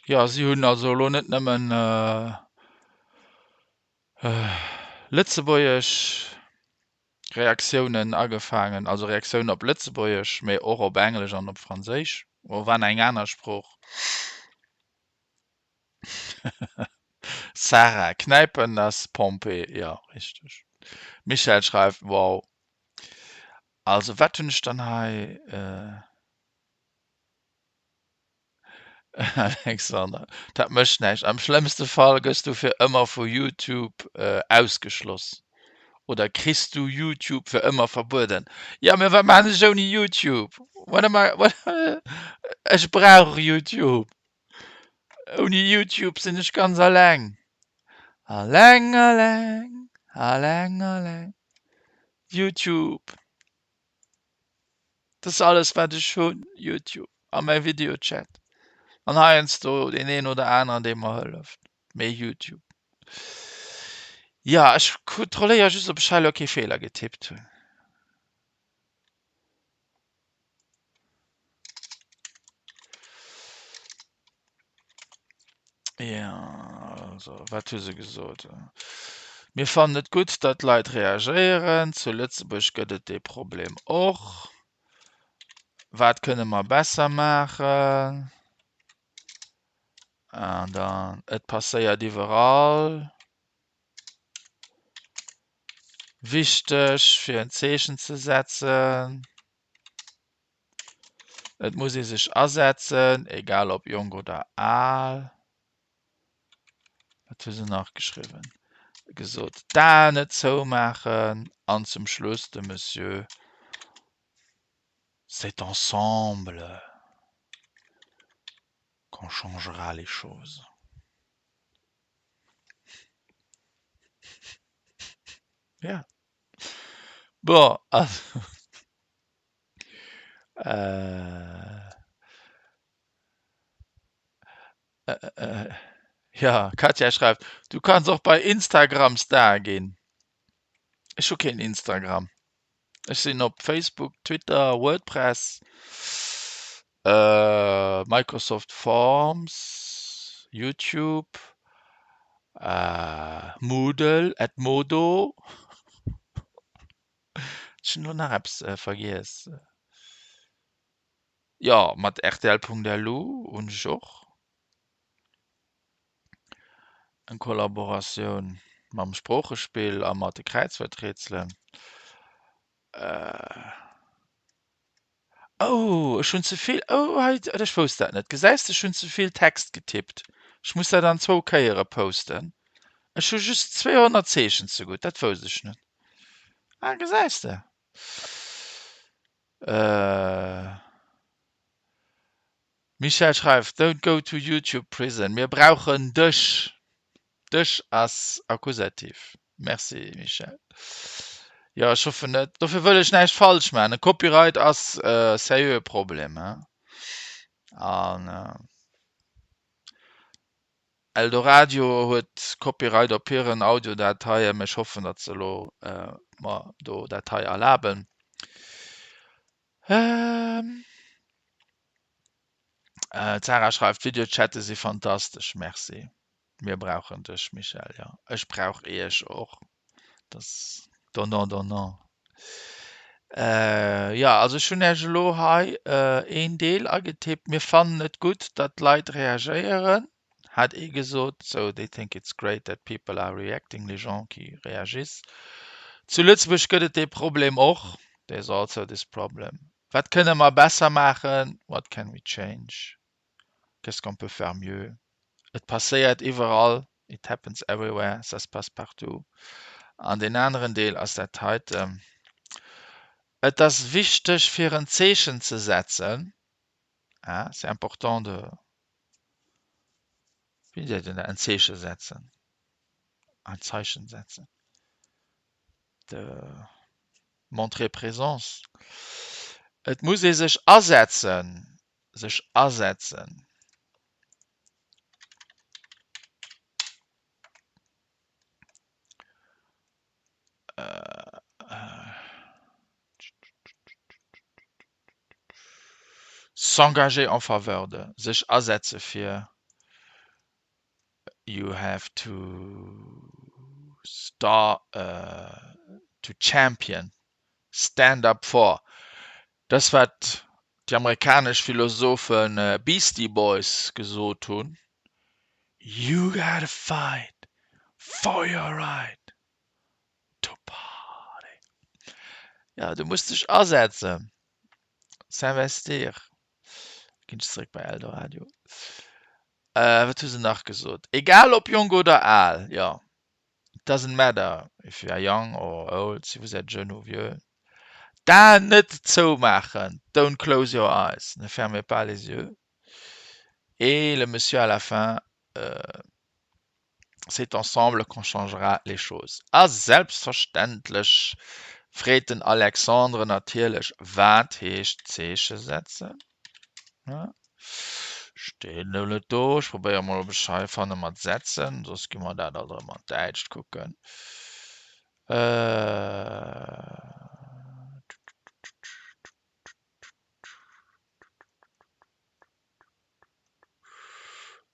Jo, si hunn also elo net nëmmen lëtzebuergesch Reaktiounen agefaangen, also Reaktiounen op Lëtzebuergesch, mee och op Englesch an op Franséisch, oder war nach eng aner Sprooch? Sarah, Knäipen ass Pompee, jo richteg. Michèle schreift, Wow. Also wat hunn ech dann hei? Alexander, Dat mécht näischt. Am schlëmmste Fall gëss du fir ëmmer vu YouTube ausgeschloss. Oder kriss du YouTube fir ëmmer verbueden. Jo, mee wat maachen ech ouni YouTube? What am I, what, ech brauch YouTube. Ouni YouTube sinn ech ganz alleng. Alleng, alleng, alleng, alleng. YouTube. Dat ass alles wat ech hunn, YouTube a mäi Videochat. An heiansdo deen een oder aneren, dee mer hëlleft. Mee YouTube. Ja, ech kontrolléiere just, ob ech hei elo kee Feeler getippt hunn. Ja, also wat hu se gesot? Mir fannen et gutt, datt d'Leit reagéieren. Zu Lëtzebuerg gëtt et dee Problem och. Wat kënne mer besser maachen? An dann, et passéiert iwwerall. Wichteg fir en Zeechen ze setzen. Et muss ee sech asetzen, egal ob jonk oder al. Wat hu se nach geschriwwen? Gesot, d'Aen net zoumaachen an zum Schluss de Monsieur, C'est ensemble qu'on changera les choses. Ja. Bon, also. Äh. Äh, äh, ja, Katja schreift, du kanns och bei Instagram Star ginn. Ech hu keen Instagram. Ech sinn op Facebook, Twitter, WordPress, Microsoft Forms, YouTube, Moodle, Edmodo. Ech hunn elo nach eppes vergiess. Jo, mat rtl.lu hunn ech och eng Kollaboratioun mam Sproochespill a mat de Kräizwuerträtselen. Oh, ech hunn ze vill, oh hei, ech wousst dat net. Gesäis de, ech hunn ze vill Text getippt. Ech muss dat an zwou Kéiere posten. Ech hu just 200 Zeechen zegutt, dat wousst ech net. Ah, gesäis de. Michèle schreift, Don't go to YouTube prison, mir brauchen dech! Dech ass Akkusativ. Merci Michèle. Jo, ech hoffen net. Dofir wëll ech näischt falsch maachen. Copyright ass e seriöe Problem, he? An Eldoradio huet Copyright op hiren Audiodateien, mee ech hoffen, datt se elo mer do dat hei erlaben. D'Sarah schreift, Videochatte si fantastesch. Merci. Mir brauchen dech, Michèle. Jo, ech brauch iech och. Dat donnant donnant. Jo, also ech hunn Iech elo hei een Deel agetippt. Mir fannen et gutt, datt d'Leit reagéieren, hat ee gesot. So they think it's great that people are reacting, les gens qui réagissent. Zu Lëtzebuerg gëtt et dee Problem och, there's also this problem. Wat kënne mer besser maachen? What can we change? Qu'est-ce qu'on peut faire mieux? Et passéiert iwwerall. It happens everywhere, ça se passe partout. An deen aneren Deel ass dat heiten, Et ass wichteg fir en Zeechen ze setzen, ah, c'est important de, wéi seet een dat, en Zeeche setzen, ein Zeichen setzen, de montrer présence. Et muss ee sech asetzen, sech asetzen. S'engager en faveur de, sech asetze fir, you have to start to champion, stand up for, dat wat déi amerikanesch Philosophe Beastie Boys gesot hunn, You gotta fight for your right to party. Jo, du muss dech asetzen, s'investir. Ginn ech zeréck bei Eldoradio. Wat hu se nach gesot? Egal ob jonk oder al, jo, it doesn't matter if you are young or old, si vous êtes jeune ou vieux, d'Aen net zoumaachen, don't close your eyes, ne fermez pas les yeux. Et le monsieur à la fin, C'est ensemble qu'on changera les choses. A selbstverständlech freet den Alexandre natierlech, Wat heescht Zeeche setzen? Steet elo net do. Ech probéiere mol, ob ech hei fanne mat setzen, soss gi mer dat alt erëm an d'Däitscht kucken.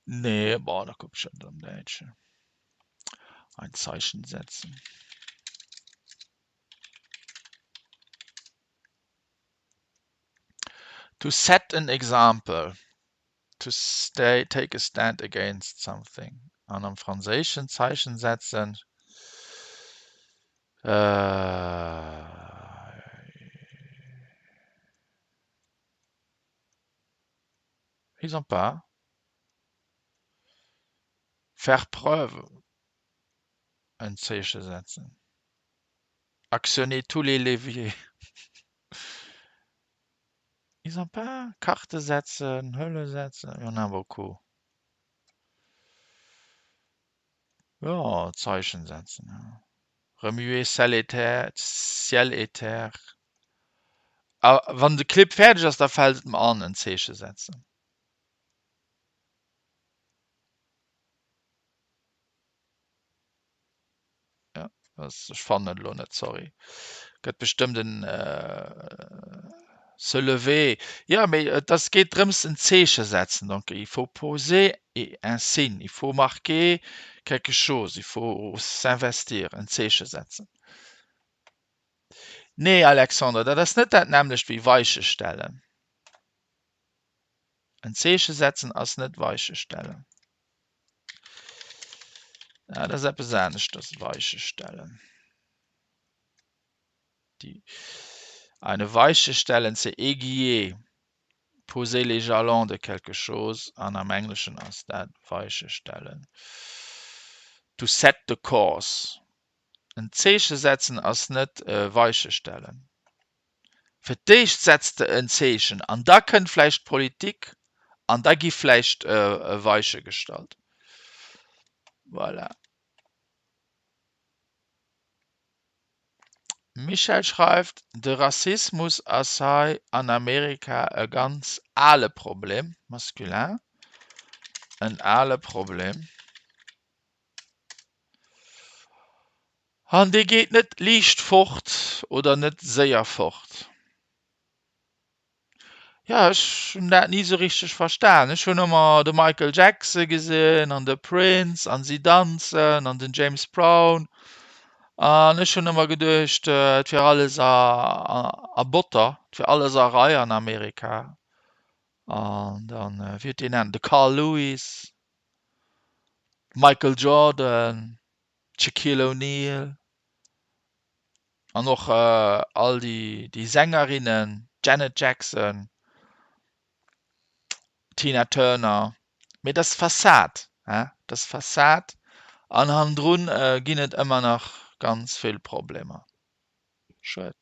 Nee, boah, da kuck ech dat am Däitschen. Ein Zeichen setzen. To set an example, to stay, take a stand against something. An am Franséischen Zeichen setzen. Äh, ils ont pas. Faire preuve, en Zeeche setzen. Actionner tous les leviers. Ils ont pas. Karte setzen, Hölle setzen, il y en a beaucoup. Jo, Zeichen setzen, ja. Remuer ciel et terre, ciel et terre. A wann de Clip fäerdeg ass, da fält et mer an, en Zeeche setzen. Ja, ech fannen et elo net, sorry. Gëtt bestëmmt en se lever. Jo, mee et ass, geet drëms en Zeeche setzen. Donc il faut poser un signe, il faut marquer quelque chose, il faut s'investir, en Zeeche setzen. Nee Alexandre, dat ass net dat nämmlecht wéi Weiche stellen. En Zeeche setzen ass net Weiche stellen. Dat ass eppes aneschters, Weiche stellen. Die eine Weiche stellen, c'est aiguiller, poser les jalons de quelque chose an am Engleschen ass dat Weiche stellen, to set the course. En Zeeche setzen ass net Weiche stellen. Fir d'éischt setz de en Zeechen an da kënnt vläicht d'Politik an da gi vläicht Weiche gestallt. Voilà. Michèle schreift, De Rassismus ass hei an Amerika e ganz ale Problem, masculin, en ale Problem. An dee geet net liicht fort oder net séier fort. Jo, ech hunn dat ni sou richteg verstan. Ech hunn ëmmer de Michael Jackson gesinn an de Prince an si danzen an den James Brown an ech hunn ëmmer geduecht, et wier alles a Botter, et wier alles a Rei an Amerika. An dann, wéi huet deen aner, de Carl Lewis, Michael Jordan, Shaquille O'Neal an och all déi déi Sängerinnen, Janet Jackson, Tina Turner, mee dat ass Fassad, hein, dat ass Fassad. An hannendrun ginn et ëmmer nach ganz vill Problemer. Schued.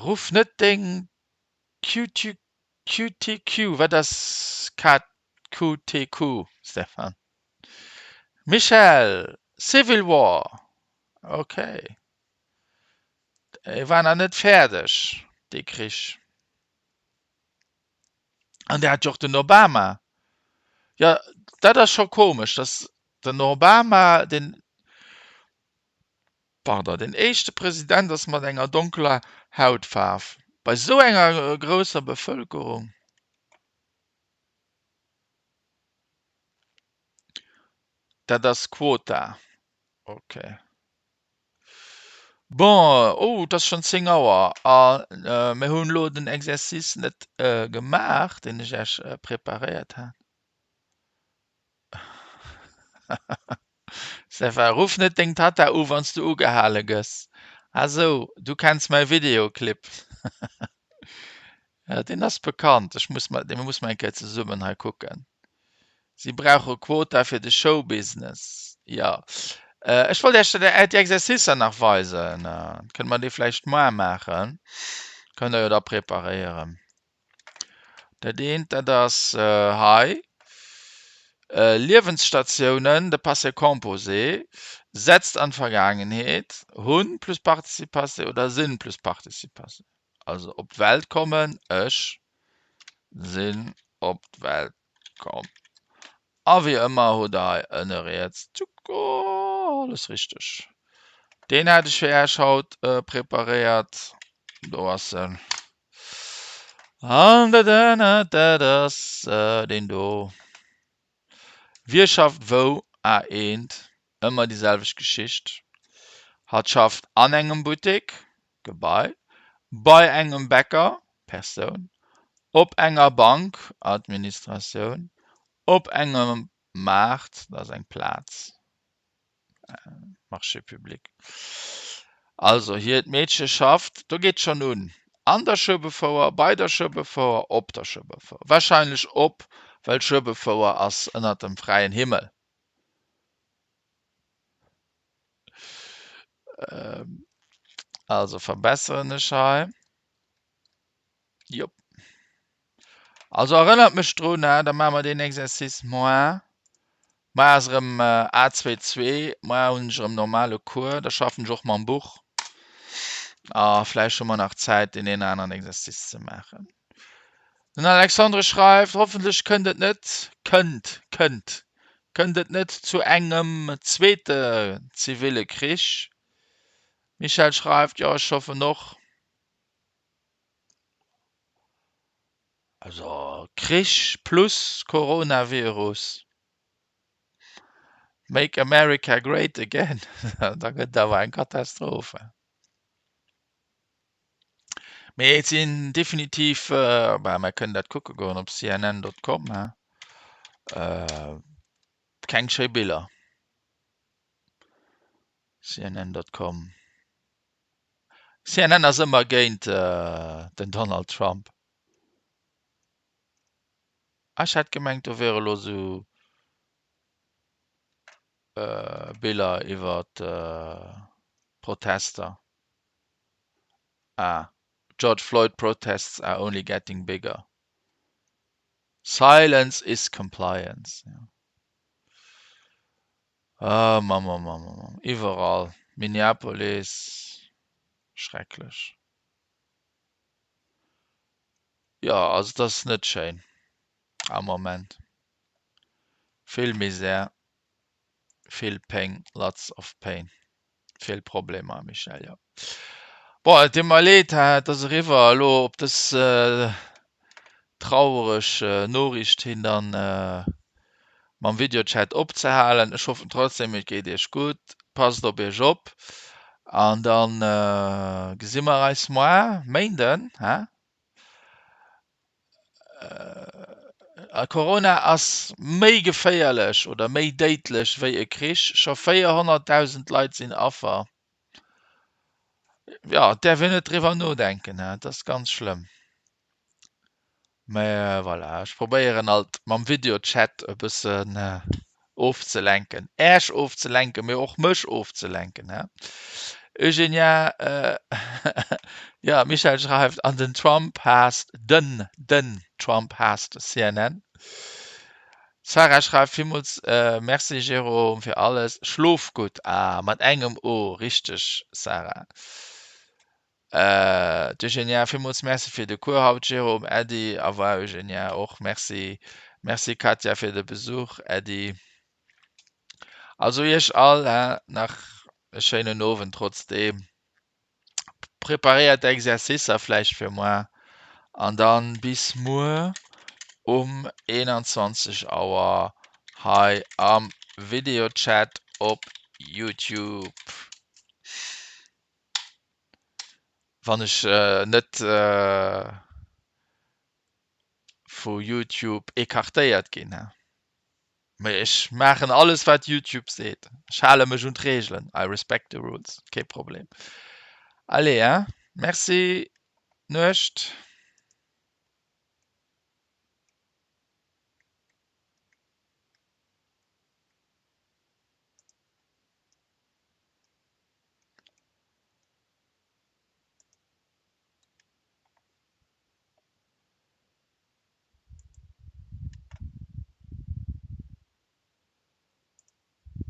Ruff net deng QTQ, wat ass QTQ, Stefan? Michèle, Civil War, ok. E war nach net fäerdeg, dee Krich. An der hat jo och den Obama. Jo, dat ass scho komesch, datt den Obama den, pardon, den éischte President ass mat enger donkeler Hautfaarf bei esou enger grousser Bevëlkerung. Dat ass Quota, ok. Bon, oh, et ass schonn 10 Auer a mir hunn elo den Exercice net gemaach, deen ech Iech preparéiert hat. Stefan, ruff net deng Tatta u wann s du ugehale gëss. Ah sou, du kenns mäi Videoclip. Ja, deen ass bekannt. Ech muss mer, dee muss mer eng Kéier zesummen hei kucken. Si brauche Quota fir de Showbusiness. Jo. Ech wollt Iech déi Exercicer nach weisen. Kënne mer déi vläicht moar maachen? Kënnt Der jo da preparéieren. Dat eent, dat ass hei, Liewensstatiounen, de Passé composé setzt an d'Vergaangenheet, hunn plus Participe passé oder sinn plus Participe passé. Also op d'Welt kommen, ech sinn op d'Welt komm. A wéi ëmmer hutt der hei ënne riets alles richteg. Deen hat ech fir Äech haut preparéiert. Do ass en. An dat anert, dat ass deen do. Wie schafft wou? A eent, ëmmer déi selwecht Geschicht. Hatt schafft an engem Buttek, Gebai, bei engem Bäcker, Persoun, op enger Bank, Administratioun, op engem Maart, dat ass eng Plaz, Marché public. Also hiert Meedche schafft, do geet schonn un, an der Schueberfouer, bei der Schueberfouer, op der Schueberfouer. Warscheinlech op, well d'Schueberfouer ass ënnert dem fräien Himmel. Also verbesseren ech hei. Jop. Also erënnert mech drun, hè, da maache mer deen Exercice moar. Moar ass erëm A22, moar hunn ech erëm normale Cours, da schaffen ech och mam Buch. A vläicht hu mer nach Zäit, deen een aneren Exercice ze maachen. Den Alexandre schreift, Hoffentlech kënnt et net, kënnt, kënnt, kënnt et net zu engem zweete ziville Krich. Michèle schreift, Jo, ech hoffen och. Also Krich plus Coronavirus, Make America Great Again, da gëtt et awer eng Katastrophe. Mee et sinn definitiv, bah mer kënnen dat kucke goen op cnn.com, keng schéi Biller. Cnn.com. CNN ass ëmmer géint den Donald Trump. Ah, ech hat gemengt do wiere lo sou Biller iwwer Protester. Ah, George Floyd protests are only getting bigger. Silence is compliance. Ah Mamm, oh Mamm, oh Mamm, iwwerall, Minneapolis, schrecklech. Jo, also et ass net schéin am Moment. Vill Misär, vill Péng, lots of pain. Vill Problemer, Michèle, jo. Bon, et deet mer leed, et ass eriwwer elo op dës trauereg Noriicht hin dann mam Videochat opzehalen. Ech hoffen trotzdem, et geet Iech gutt. Passt op Iech op an dann gesi mer eis moar, Méinden, he? Corona ass méi geféierlech oder méi déidlech wéi e Krich, scho 400.000 Leit sinn Affer. Jo, et däerf een net driwwer nodenken, dat ass ganz schlëmm. Mä voilà, ech probéieren alt mam Videochat e bëssen ofzelenken, Äech ofzelenken, mee och mech ofzelenken, hä? Eugenia, ja, Michèle schreift, an den Trump haasst, den, den Trump haasst CNN. Sarah schreift, Villmools Merci Jérôme fir alles, schlof gutt, ah, mat engem O, richteg Sarah. D'Eugenia, villmools Merci fir de Cours haut Jérôme, Äddi, au revoir Eugenia, och Merci. Merci Katja fir de Besuch, Äddi. Also iech all nach e schéinen Owend trotzdeem. Preparéiert d'Exercicer vläicht fir muar an dann bis muer um 21 Auer hei am Videochat op Youtube. Wann ech net vu Youtube écartéiert ginn. Mee ech maachen alles wat Youtube seet. Ech hale mech un d'Reegelen. I respect the rules. Kee Problem. Allez hein. Merci. Nuecht.